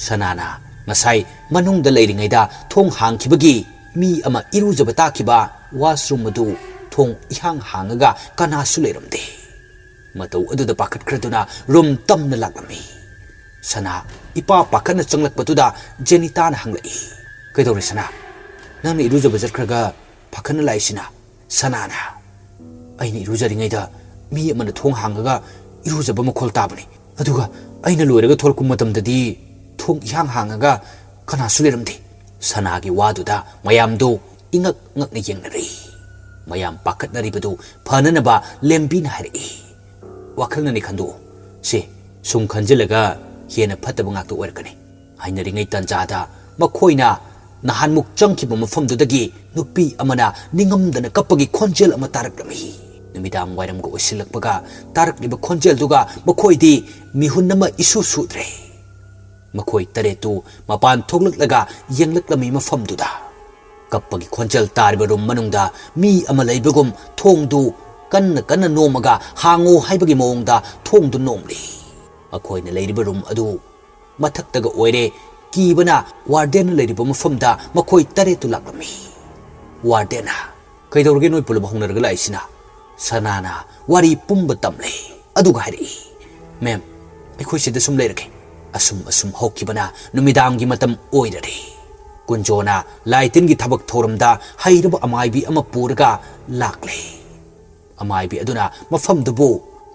ꯁꯅꯥꯅ ꯉꯁꯥꯏ ꯃꯅꯨꯡꯗ ꯂꯩꯔꯤꯉꯩꯗ ꯊꯣꯡ ꯍꯥꯡꯈꯤꯕꯒꯤ ꯃꯤ ꯑꯃ ꯏꯔꯨꯖꯕ ꯇꯥꯈꯤꯕ ꯋꯥꯁꯔꯨꯝ ꯑꯗꯨ ꯊꯣꯡ ꯏꯍꯥꯡ ꯍꯥꯡꯉꯒ ꯀꯅꯥꯁꯨ ꯂꯩꯔꯝꯗꯦ꯫ ꯃꯇꯧ ꯑꯗꯨꯗ ꯄꯥꯈꯠꯈ꯭ꯔꯗꯨꯅ ꯔꯨꯝ ꯇꯝꯅ ꯂꯥꯛꯂꯝꯃꯤ꯫ ꯁꯅꯥ ꯏꯄꯥ ꯄꯥꯈꯠꯅ ꯆꯪꯂꯛꯄꯗꯨꯗ ꯖꯦꯅꯤꯇꯥꯅ ꯍꯪꯂꯛꯏ, "ꯀꯩꯗꯧꯔꯦ ꯁꯅꯥ? ꯅꯪꯅ ꯏꯔꯨꯖꯕ ꯆꯠꯈ꯭ꯔꯒ ꯄꯥꯈꯠꯅ ꯂꯥꯛꯏꯁꯤꯅ?" ꯁꯅꯥꯅ, "ꯑꯩꯅ ꯏꯔꯨꯖꯔꯤꯉꯩꯗ ꯃꯤ ꯑꯃꯅ ꯊꯣꯡ ꯍꯥꯡꯉꯒ ꯏꯔꯨꯖꯕ ꯃꯈꯣꯜ ꯇꯥꯕꯅꯤ꯫ ꯑꯗꯨꯒ ꯑꯩꯅ ꯂꯣꯏꯔꯒ ꯊꯣꯛꯂꯛꯄ ꯃꯇꯝꯗꯗꯤ ꯊꯣꯡ ꯏꯍꯥꯡ ꯍꯥꯡꯉꯒ ꯀꯅꯥꯁꯨ ꯂꯩꯔꯝꯗꯦ꯫" ꯁꯅꯥꯒꯤ ꯋꯥꯗꯨꯗ ꯃꯌꯥꯝꯗꯨ ꯏꯉꯛ ꯉꯛꯅ ꯌꯦꯡꯅꯔꯤ꯫ ꯃꯌꯥꯝ ꯄꯥꯈꯠꯅꯔꯤꯕꯗꯨ ꯐꯅꯅꯕ ꯂꯦꯝꯕꯤꯅ ꯍꯥꯏꯔꯛꯏ, "ꯋꯥꯈꯜꯅꯅꯤ ꯈꯟꯗꯣꯛꯎ꯫ ꯁꯦ, ꯁꯨꯝ ꯈꯟꯖꯤꯜꯂꯒ ꯍꯦꯟꯅ ꯐꯠꯇꯕ ꯉꯥꯛꯇ ꯑꯣꯏꯔꯛꯀꯅꯤ꯫" ꯍꯥꯏꯅꯔꯤꯉꯩ ꯇꯥꯟꯖꯥꯗ ꯃꯈꯣꯏꯅ ꯅꯍꯥꯟꯃꯨꯛ ꯆꯪꯈꯤꯕ ꯃꯐꯝꯗꯨꯗꯒꯤ ꯅꯨꯄꯤ ꯑꯃꯅ ꯅꯤꯡꯉꯝꯗꯅ ꯀꯞꯄꯒꯤ ꯈꯣꯟꯖꯦꯜ ꯑꯃ ꯇꯥꯔꯛꯂꯝꯃꯤ꯫ ꯅꯨꯃꯤꯗꯥꯡ ꯋꯥꯏꯔꯝꯒ ꯑꯣꯏꯁꯤꯜꯂꯛꯄꯒ ꯇꯥꯔꯛꯂꯤꯕ ꯈꯣꯟꯖꯦꯜꯗꯨꯒ ꯃꯈꯣꯏꯗꯤ ꯃꯤꯍꯨꯟ ꯑꯃ ꯏꯁꯨ ꯁꯨꯗ꯭ꯔꯦ꯫ ꯃꯈꯣꯏ ꯇꯔꯦꯠꯇꯨ ꯃꯄꯥꯟ ꯊꯣꯛꯂꯛꯂꯒ ꯌꯦꯡꯂꯛꯂꯝꯃꯤ ꯃꯐꯝꯗꯨꯗ꯫ ꯀꯞꯄꯒꯤ ꯈꯣꯟꯖꯦꯜ ꯇꯥꯔꯤꯕ ꯔꯨꯝ ꯃꯅꯨꯡꯗ ꯃꯤ ꯑꯃ ꯂꯩꯕꯒꯨꯝ ꯊꯣꯡꯗꯨ ꯀꯟꯅ ꯀꯟꯅ ꯅꯣꯝꯃꯒ ꯍꯥꯡꯉꯨ ꯍꯥꯏꯕꯒꯤ ꯃꯑꯣꯡꯗ ꯊꯣꯡꯗꯨ ꯅꯣꯝꯂꯤ꯫ ꯃꯈꯣꯏꯅ ꯂꯩꯔꯤꯕ ꯔꯨꯝ ꯑꯗꯨ ꯃꯊꯛꯇꯒ ꯑꯣꯏꯔꯦ꯫ ꯀꯤꯕꯅ ꯋꯥꯔꯗꯦꯟꯅ ꯂꯩꯔꯤꯕ ꯃꯐꯝꯗ ꯃꯈꯣꯏ ꯇꯔꯦꯠꯇꯨ ꯂꯥꯛꯂꯝꯃꯤ꯫ ꯋꯥꯔꯗꯦꯟꯅ, "ꯀꯩꯗꯧꯔꯒꯦ ꯅꯣꯏ ꯄꯨꯂꯞ ꯍꯧꯅꯔꯒ ꯂꯥꯛꯏꯁꯤꯅ?" ꯁꯅꯥꯅ ꯋꯥꯔꯤ ꯄꯨꯝꯕ ꯇꯝꯂꯦ꯫ ꯑꯗꯨꯒ ꯍꯥꯏꯔꯛꯏ, "ꯃꯦꯝ, ꯑꯩꯈꯣꯏ ꯁꯤꯗ ꯁꯨꯝ ꯂꯩꯔꯒꯦ꯫" ꯑꯁꯨꯝ ꯑꯁꯨꯝ ꯍꯧꯈꯤꯕꯅ ꯅꯨꯃꯤꯗꯥꯡꯒꯤ ꯃꯇꯝ ꯑꯣꯏꯔꯔꯦ꯫ ꯀꯨꯟꯖꯣꯅ ꯂꯥꯏ ꯇꯤꯟꯒꯤ ꯊꯕꯛ ꯊꯧꯔꯝꯗ ꯍꯩꯔꯕ ꯑꯃꯥꯏꯕꯤ ꯑꯃ ꯄꯨꯔꯒ ꯂꯥꯛꯂꯦ꯫ ꯑꯃꯥꯏꯕꯤ ꯑꯗꯨꯅ ꯃꯐꯝꯗꯨꯕꯨ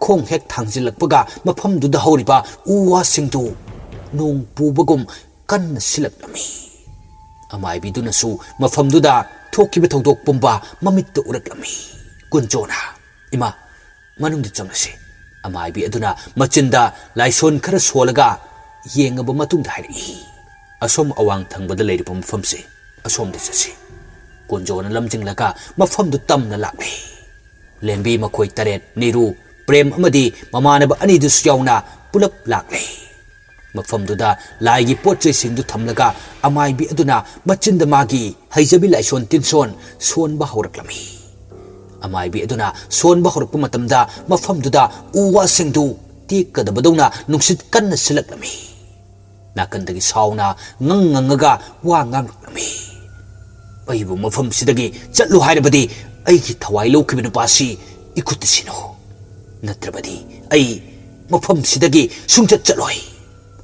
ꯈꯣꯡ ꯍꯦꯛ ꯊꯥꯡꯖꯤꯜꯂꯛꯄꯒ ꯃꯐꯝꯗꯨꯗ ꯍꯧꯔꯤꯕ ꯎ ꯋꯥꯁꯤꯡꯗꯨ ꯅꯣꯡ ꯄꯨꯕꯒꯨꯝ ꯀꯟꯅ ꯁꯤꯜꯂꯛꯂꯝꯃꯤ꯫ ꯑꯃꯥꯏꯕꯤꯗꯨꯅꯁꯨ ꯃꯐꯝꯗꯨꯗ ꯊꯣꯛꯈꯤꯕ ꯊꯧꯗꯣꯛ ꯄꯨꯝꯕ ꯃꯃꯤꯠꯇ ꯎꯔꯛꯂꯝꯃꯤ꯫ ꯀꯨꯟꯖꯣꯅ, "ꯏꯃꯥ, ꯃꯅꯨꯡꯗ ꯆꯪꯂꯁꯤ꯫" ꯑꯃꯥꯏꯕꯤ ꯑꯗꯨꯅ ꯃꯆꯤꯟꯗ ꯂꯥꯏꯁꯣꯟ ꯈꯔ ꯁꯣꯜꯂꯒ ꯌꯦꯡꯉꯕ ꯃꯇꯨꯡꯗ ꯍꯥꯏꯔꯛꯏ, "ꯑꯁꯣꯝ ꯑꯋꯥꯡ ꯊꯪꯕꯗ ꯂꯩꯔꯤꯕ ꯃꯐꯝꯁꯦ, ꯑꯁꯣꯝꯗ ꯆꯠꯁꯤ꯫" ꯀꯨꯟꯖꯣꯅ ꯂꯝꯖꯤꯡꯂꯒ ꯃꯐꯝꯗꯨ ꯇꯝꯅ ꯂꯥꯛꯂꯦ꯫ ꯂꯦꯝꯕꯤ ꯃꯈꯣꯏ ꯇꯔꯦꯠ, ꯅꯤꯔꯨ, ꯄ꯭ꯔꯦꯝ ꯑꯃꯗꯤ ꯃꯃꯥꯟꯅꯕ ꯑꯅꯤꯗꯨꯁꯨ ꯌꯥꯎꯅ ꯄꯨꯂꯞ ꯂꯥꯛꯂꯦ꯫ ꯃꯐꯝꯗꯨꯗ ꯂꯥꯏꯒꯤ ꯄꯣꯠ ꯆꯩꯁꯤꯡꯗꯨ ꯊꯝꯂꯒ ꯑꯃꯥꯏꯕꯤ ꯑꯗꯨꯅ ꯃꯆꯤꯟꯗ ꯃꯥꯒꯤ ꯍꯩꯖꯕꯤ ꯂꯥꯏꯁꯣꯟ ꯇꯤꯟꯁꯣꯟ ꯁꯣꯟꯕ ꯍꯧꯔꯛꯂꯝꯃꯤ꯫ ꯑꯃꯥꯏꯕꯤ ꯑꯗꯨꯅ ꯁꯣꯟꯕ ꯍꯧꯔꯛꯄ ꯃꯇꯝꯗ ꯃꯐꯝꯗꯨꯗ ꯎ ꯋꯥꯁꯤꯡꯗꯨ ꯇꯦꯛꯀꯗꯕꯗꯧꯅ ꯅꯨꯡꯁꯤꯠ ꯀꯟꯅ ꯁꯤꯜꯂꯛꯂꯝꯃꯤ꯫ ꯅꯥꯀꯟꯗꯒꯤ ꯁꯥꯎꯅ ꯉꯪ ꯉꯪꯉꯒ ꯋꯥ ꯉꯥꯡꯂꯛꯂꯝꯃꯤ꯫ "ꯑꯩꯕꯨ ꯃꯐꯝꯁꯤꯗꯒꯤ ꯆꯠꯂꯨ ꯍꯥꯏꯔꯕꯗꯤ ꯑꯩꯒꯤ ꯊꯋꯥꯏ ꯂꯧꯈꯤꯕ ꯅꯨꯄꯥꯁꯤ ꯏꯈꯨꯠꯇ ꯁꯤꯅꯧ, ꯅꯠꯇ꯭ꯔꯕꯗꯤ ꯑꯩ ꯃꯐꯝꯁꯤꯗꯒꯤ ꯁꯨꯡꯆꯠ ꯆꯠꯂꯣꯏ"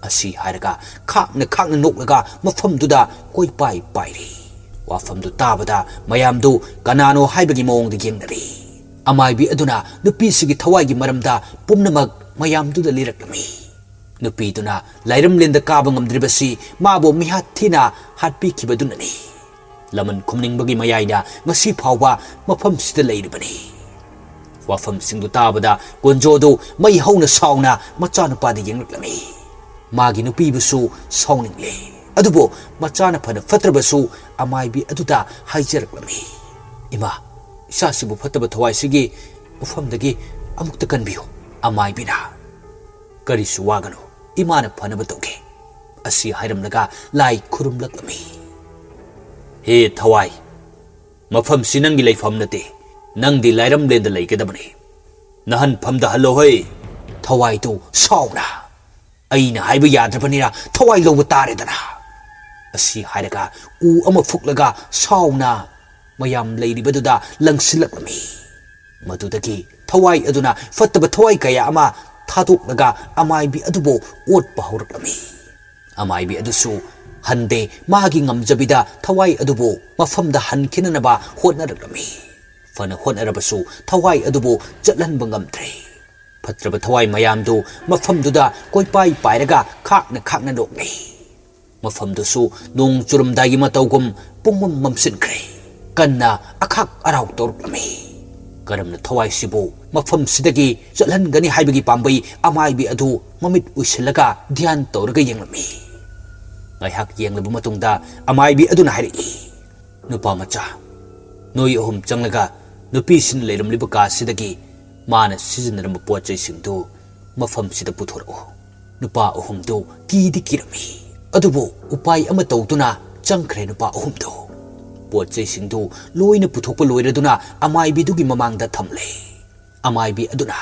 ꯑꯁꯤ ꯍꯥꯏꯔꯒ ꯈꯥꯛꯅ ꯈꯥꯛꯅ ꯅꯣꯛꯂꯒ ꯃꯐꯝꯗꯨꯗ ꯀꯣꯏꯄꯥꯏ ꯄꯥꯏꯔꯤ꯫ ꯋꯥꯐꯝꯗꯨ ꯇꯥꯕꯗ ꯃꯌꯥꯝꯗꯨ ꯀꯅꯥꯅꯣ ꯍꯥꯏꯕꯒꯤ ꯃꯑꯣꯡꯗ ꯌꯦꯡꯅꯔꯤ꯫ ꯑꯃꯥꯏꯕꯤ ꯑꯗꯨꯅ ꯅꯨꯄꯤꯁꯤꯒꯤ ꯊꯋꯥꯏꯒꯤ ꯃꯔꯝꯗ ꯄꯨꯝꯅꯃꯛ ꯃꯌꯥꯝꯗꯨꯗ ꯂꯤꯔꯛꯂꯝꯃꯤ꯫ ꯅꯨꯄꯤꯗꯨꯅ ꯂꯥꯏꯔꯝꯂꯦꯟꯗ ꯀꯥꯕ ꯉꯝꯗ꯭ꯔꯤꯕꯁꯤ ꯃꯥꯕꯨ ꯃꯤꯍꯥꯠ ꯊꯤꯅ ꯍꯥꯠꯄꯤꯈꯤꯕꯗꯨꯅꯅꯤ꯫ ꯂꯃꯟ ꯈꯨꯝꯅꯤꯡꯕꯒꯤ ꯃꯌꯥꯏꯗ ꯉꯁꯤ ꯐꯥꯎꯕ ꯃꯐꯝꯁꯤꯗ ꯂꯩꯔꯤꯕꯅꯤ꯫ ꯋꯥꯐꯝꯁꯤꯡꯗꯨ ꯇꯥꯕꯗ ꯀꯣꯟꯖꯣꯗꯨ ꯃꯩ ꯍꯧꯅ ꯁꯥꯎꯅ ꯃꯆꯥꯅꯨꯄꯥꯗ ꯌꯦꯡꯂꯛꯂꯝꯃꯤ꯫ ꯃꯥꯒꯤ ꯅꯨꯄꯤꯕꯨꯁꯨ ꯁꯥꯎꯅꯤꯡꯂꯦ꯫ ꯑꯗꯨꯕꯨ ꯃꯆꯥꯅ ꯐꯅ ꯐꯠꯇ꯭ꯔꯕꯁꯨ ꯑꯃꯥꯏꯕꯤ ꯑꯗꯨꯗ ꯍꯥꯏꯖꯔꯛꯂꯝꯃꯤ, "ꯏꯃꯥ, ꯏꯆꯥꯁꯤꯕꯨ ꯐꯠꯇꯕ ꯊꯋꯥꯏꯁꯤꯒꯤ ꯃꯐꯝꯗꯒꯤ ꯑꯃꯨꯛꯇ ꯀꯟꯕꯤꯌꯨ"꯫ ꯑꯃꯥꯏꯕꯤꯅ, "ꯀꯔꯤꯁꯨ ꯋꯥꯒꯅꯨ, ꯏꯃꯥꯅ ꯐꯅꯕ ꯇꯧꯒꯦ" ꯑꯁꯤ ꯍꯥꯏꯔꯝꯂꯒ ꯂꯥꯏ ꯈꯨꯔꯨꯝꯂꯛꯂꯝꯃꯤ꯫ "ꯍꯦ ꯊꯋꯥꯏ, ꯃꯐꯝꯁꯤ ꯅꯪꯒꯤ ꯂꯩꯐꯝ ꯅꯠꯇꯦ, ꯅꯪꯗꯤ ꯂꯥꯏꯔꯝꯂꯦꯟꯗ ꯂꯩꯒꯗꯕꯅꯤ꯫ ꯅꯍꯟꯐꯝꯗ ꯍꯜꯂꯣ ꯍꯣꯏ!" ꯊꯋꯥꯏꯗꯨ ꯁꯥꯎꯅ, "ꯑꯩꯅ ꯍꯥꯏꯕ ꯌꯥꯗ꯭ꯔꯕꯅꯤꯅ ꯊꯋꯥꯏ ꯂꯧꯕ ꯇꯥꯔꯦꯗꯅ" ꯑꯁꯤ ꯍꯥꯏꯔꯒ ꯎ ꯑꯃ ꯐꯨꯛꯂꯒ ꯁꯥꯎꯅ ꯃꯌꯥꯝ ꯂꯩꯔꯤꯕꯗꯨꯗ ꯂꯪꯁꯤꯜꯂꯛꯂꯝꯃꯤ꯫ ꯃꯗꯨꯗꯒꯤ ꯊꯋꯥꯏ ꯑꯗꯨꯅ ꯐꯠꯇꯕ ꯊꯋꯥꯏ ꯀꯌꯥ ꯑꯃ ꯊꯥꯗꯣꯛꯂꯒ ꯑꯃꯥꯏꯕꯤ ꯑꯗꯨꯕꯨ ꯑꯣꯠꯄ ꯍꯧꯔꯛꯂꯝꯃꯤ꯫ ꯑꯃꯥꯏꯕꯤ ꯑꯗꯨꯁꯨ ꯍꯟꯗꯦ, ꯃꯥꯒꯤ ꯉꯝꯖꯕꯤꯗ ꯊꯋꯥꯏ ꯑꯗꯨꯕꯨ ꯃꯐꯝꯗ ꯍꯟꯈꯤꯅꯅꯕ ꯍꯣꯠꯅꯔꯛꯂꯝꯃꯤ꯫ ꯐꯅ ꯍꯣꯠꯅꯔꯕꯁꯨ ꯊꯋꯥꯏ ꯑꯗꯨꯕꯨ ꯆꯠꯍꯟꯕ ꯉꯝꯗ꯭ꯔꯦ꯫ ꯐꯠꯇ꯭ꯔꯕ ꯊꯋꯥꯏ ꯃꯌꯥꯝꯗꯨ ꯃꯐꯝꯗꯨꯗ ꯀꯣꯏꯄꯥꯏ ꯄꯥꯏꯔꯒ ꯈꯥꯛꯅ ꯈꯥꯛꯅ ꯅꯣꯛꯂꯤ꯫ ꯃꯐꯝꯗꯨꯁꯨ ꯅꯣꯡ ꯆꯨꯔꯝꯗꯥꯏꯒꯤ ꯃꯇꯧꯒꯨꯝ ꯄꯨꯡꯃꯝ ꯃꯝꯁꯤꯟꯈ꯭ꯔꯦ꯫ ꯀꯟꯅ ꯑꯈꯥꯛ ꯑꯔꯥꯎ ꯇꯧꯔꯛꯂꯝꯃꯤ꯫ ꯀꯔꯝꯅ ꯊꯋꯥꯏꯁꯤꯕꯨ ꯃꯐꯝꯁꯤꯗꯒꯤ ꯆꯠꯍꯟꯒꯅꯤ ꯍꯥꯏꯕꯒꯤ ꯄꯥꯝꯕꯩ ꯑꯃꯥꯏꯕꯤ ꯑꯗꯨ ꯃꯃꯤꯠ ꯎꯏꯁꯤꯜꯂꯒ ꯙ꯭ꯌꯥꯟ ꯇꯧꯔꯒ ꯌꯦꯡꯂꯝꯃꯤ꯫ ꯉꯥꯏꯍꯥꯛ ꯌꯦꯡꯂꯕ ꯃꯇꯨꯡꯗ ꯑꯃꯥꯏꯕꯤ ꯑꯗꯨꯅ ꯍꯥꯏꯔꯛꯏ, "ꯅꯨꯄꯥ ꯃꯆꯥ, ꯅꯣꯏ ꯑꯍꯨꯝ ꯆꯪꯂꯒ ꯅꯨꯄꯤꯁꯤꯅ ꯂꯩꯔꯝꯂꯤꯕ ꯀꯥꯁꯤꯗꯒꯤ ꯃꯥꯅ ꯁꯤꯖꯤꯟꯅꯔꯝꯕ ꯄꯣꯠ ꯆꯩꯁꯤꯡꯗꯨ ꯃꯐꯝꯁꯤꯗ ꯄꯨꯊꯣꯔꯛꯎ꯫ ꯅꯨꯄꯥ ꯑꯍꯨꯝꯗꯨ ꯀꯤꯗꯤ ꯀꯤꯔꯝꯃꯤ, ꯑꯗꯨꯕꯨ ꯎꯄꯥꯏ ꯑꯃ ꯇꯧꯗꯨꯅ ꯆꯪꯈ꯭ꯔꯦ ꯅꯨꯄꯥ ꯑꯍꯨꯝꯗꯨ꯫ ꯄꯣꯠ ꯆꯩꯁꯤꯡꯗꯨ ꯂꯣꯏꯅ ꯄꯨꯊꯣꯛꯄ ꯂꯣꯏꯔꯗꯨꯅ ꯑꯃꯥꯏꯕꯤꯗꯨꯒꯤ ꯃꯃꯥꯡꯗ ꯊꯝꯂꯦ꯫ ꯑꯃꯥꯏꯕꯤ ꯑꯗꯨꯅ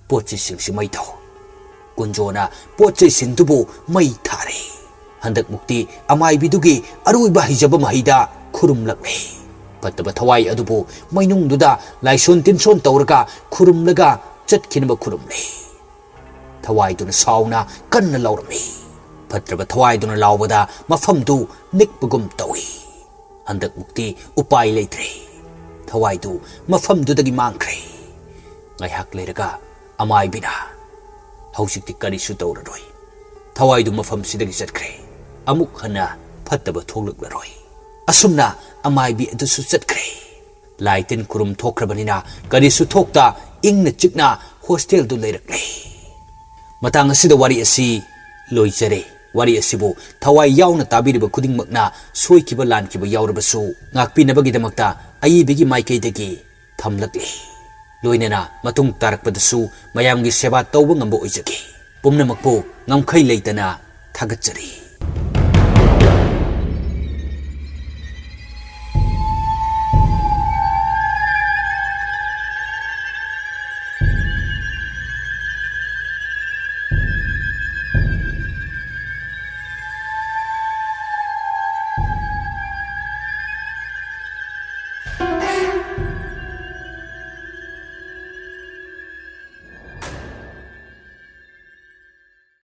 ꯄꯣꯠ ꯆꯩꯁꯤꯡꯁꯤ ꯃꯩ ꯊꯥꯎ꯫ ꯀꯨꯟꯖꯣꯅ ꯄꯣꯠ ꯆꯩꯁꯤꯡꯗꯨꯕꯨ ꯃꯩ ꯊꯥꯔꯦ꯫ ꯍꯟꯗꯛꯃꯨꯛꯇꯤ ꯑꯃꯥꯏꯕꯤꯗꯨꯒꯤ ꯑꯔꯣꯏꯕ ꯍꯩꯖꯕ ꯃꯍꯩꯗ ꯈꯨꯔꯨꯝꯂꯛꯂꯦ꯫ ꯐꯠꯇꯕ ꯊꯋꯥꯏ ꯑꯗꯨꯕꯨ ꯃꯩꯅꯨꯡꯗꯨꯗ ꯂꯥꯏꯁꯣꯟ ꯇꯤꯟꯁꯣꯟ ꯇꯧꯔꯒ ꯈꯨꯔꯨꯝꯂꯒ ꯆꯠꯈꯤꯅꯕ ꯈꯨꯔꯨꯝꯂꯦ꯫ ꯊꯋꯥꯏꯗꯨꯅ ꯁꯥꯎꯅ ꯀꯟꯅ ꯂꯥꯎꯔꯝꯃꯤ꯫ ꯐꯠꯇ꯭ꯔꯕ ꯊꯋꯥꯏꯗꯨꯅ ꯂꯥꯎꯕꯗ ꯃꯐꯝꯗꯨ ꯅꯤꯛꯄꯒꯨꯝ ꯇꯧꯏ꯫ ꯍꯟꯗꯛꯃꯨꯛꯇꯤ ꯎꯄꯥꯏ ꯂꯩꯇ꯭ꯔꯦ꯫ ꯊꯋꯥꯏꯗꯨ ꯃꯐꯝꯗꯨꯗꯒꯤ ꯃꯥꯡꯈ꯭ꯔꯦ꯫ ꯉꯥꯏꯍꯥꯛ ꯂꯩꯔꯒ ꯑꯃꯥꯏꯕꯤꯅ, "ꯍꯧꯖꯤꯛꯇꯤ ꯀꯔꯤꯁꯨ ꯇꯧꯔꯔꯣꯏ꯫ ꯊꯋꯥꯏꯗꯨ ꯃꯐꯝꯁꯤꯗꯒꯤ ꯆꯠꯈ꯭ꯔꯦ꯫ ꯑꯃꯨꯛ ꯍꯟꯅ ꯐꯠꯇꯕ ꯊꯣꯛꯂꯛꯂꯔꯣꯏ꯫ ꯑꯁꯨꯝꯅ ꯑꯃꯥꯏꯕꯤ ꯑꯗꯨꯁꯨ ꯆꯠꯈ꯭ꯔꯦ꯫ ꯂꯥꯏ ꯇꯤꯟ ꯈꯨꯔꯨꯝ ꯊꯣꯛꯈ꯭ꯔꯕꯅꯤꯅ ꯀꯔꯤꯁꯨ ꯊꯣꯛꯇ ꯏꯪꯅ ꯆꯤꯛꯅ ꯍꯣꯁꯇꯦꯜꯗꯨ ꯂꯩꯔꯛꯂꯦ"꯫ ꯃꯇꯥꯡ ꯑꯁꯤꯗ ꯋꯥꯔꯤ ꯑꯁꯤ ꯂꯣꯏꯖꯔꯦ꯫ ꯋꯥꯔꯤ ꯑꯁꯤꯕꯨ ꯊꯋꯥꯏ ꯌꯥꯎꯅ ꯇꯥꯕꯤꯔꯤꯕ ꯈꯨꯗꯤꯡꯃꯛꯅ ꯁꯣꯏꯈꯤꯕ ꯂꯥꯟꯈꯤꯕ ꯌꯥꯎꯔꯕꯁꯨ ꯉꯥꯛꯄꯤꯅꯕꯒꯤꯗꯃꯛꯇ ꯑꯏꯕꯤꯒꯤ ꯃꯥꯏꯀꯩꯗꯒꯤ ꯊꯝꯂꯛꯂꯤ꯫ ꯂꯣꯏꯅꯅ ꯃꯇꯨꯡ ꯇꯥꯔꯛꯄꯗꯁꯨ ꯃꯌꯥꯝꯒꯤ ꯁꯦꯕꯥ ꯇꯧꯕ ꯉꯝꯕ ꯑꯣꯏꯖꯒꯦ꯫ ꯄꯨꯝꯅꯃꯛꯄꯨ ꯉꯝꯈꯩ ꯂꯩꯇꯅ ꯊꯥꯒꯠꯆꯔꯤ꯫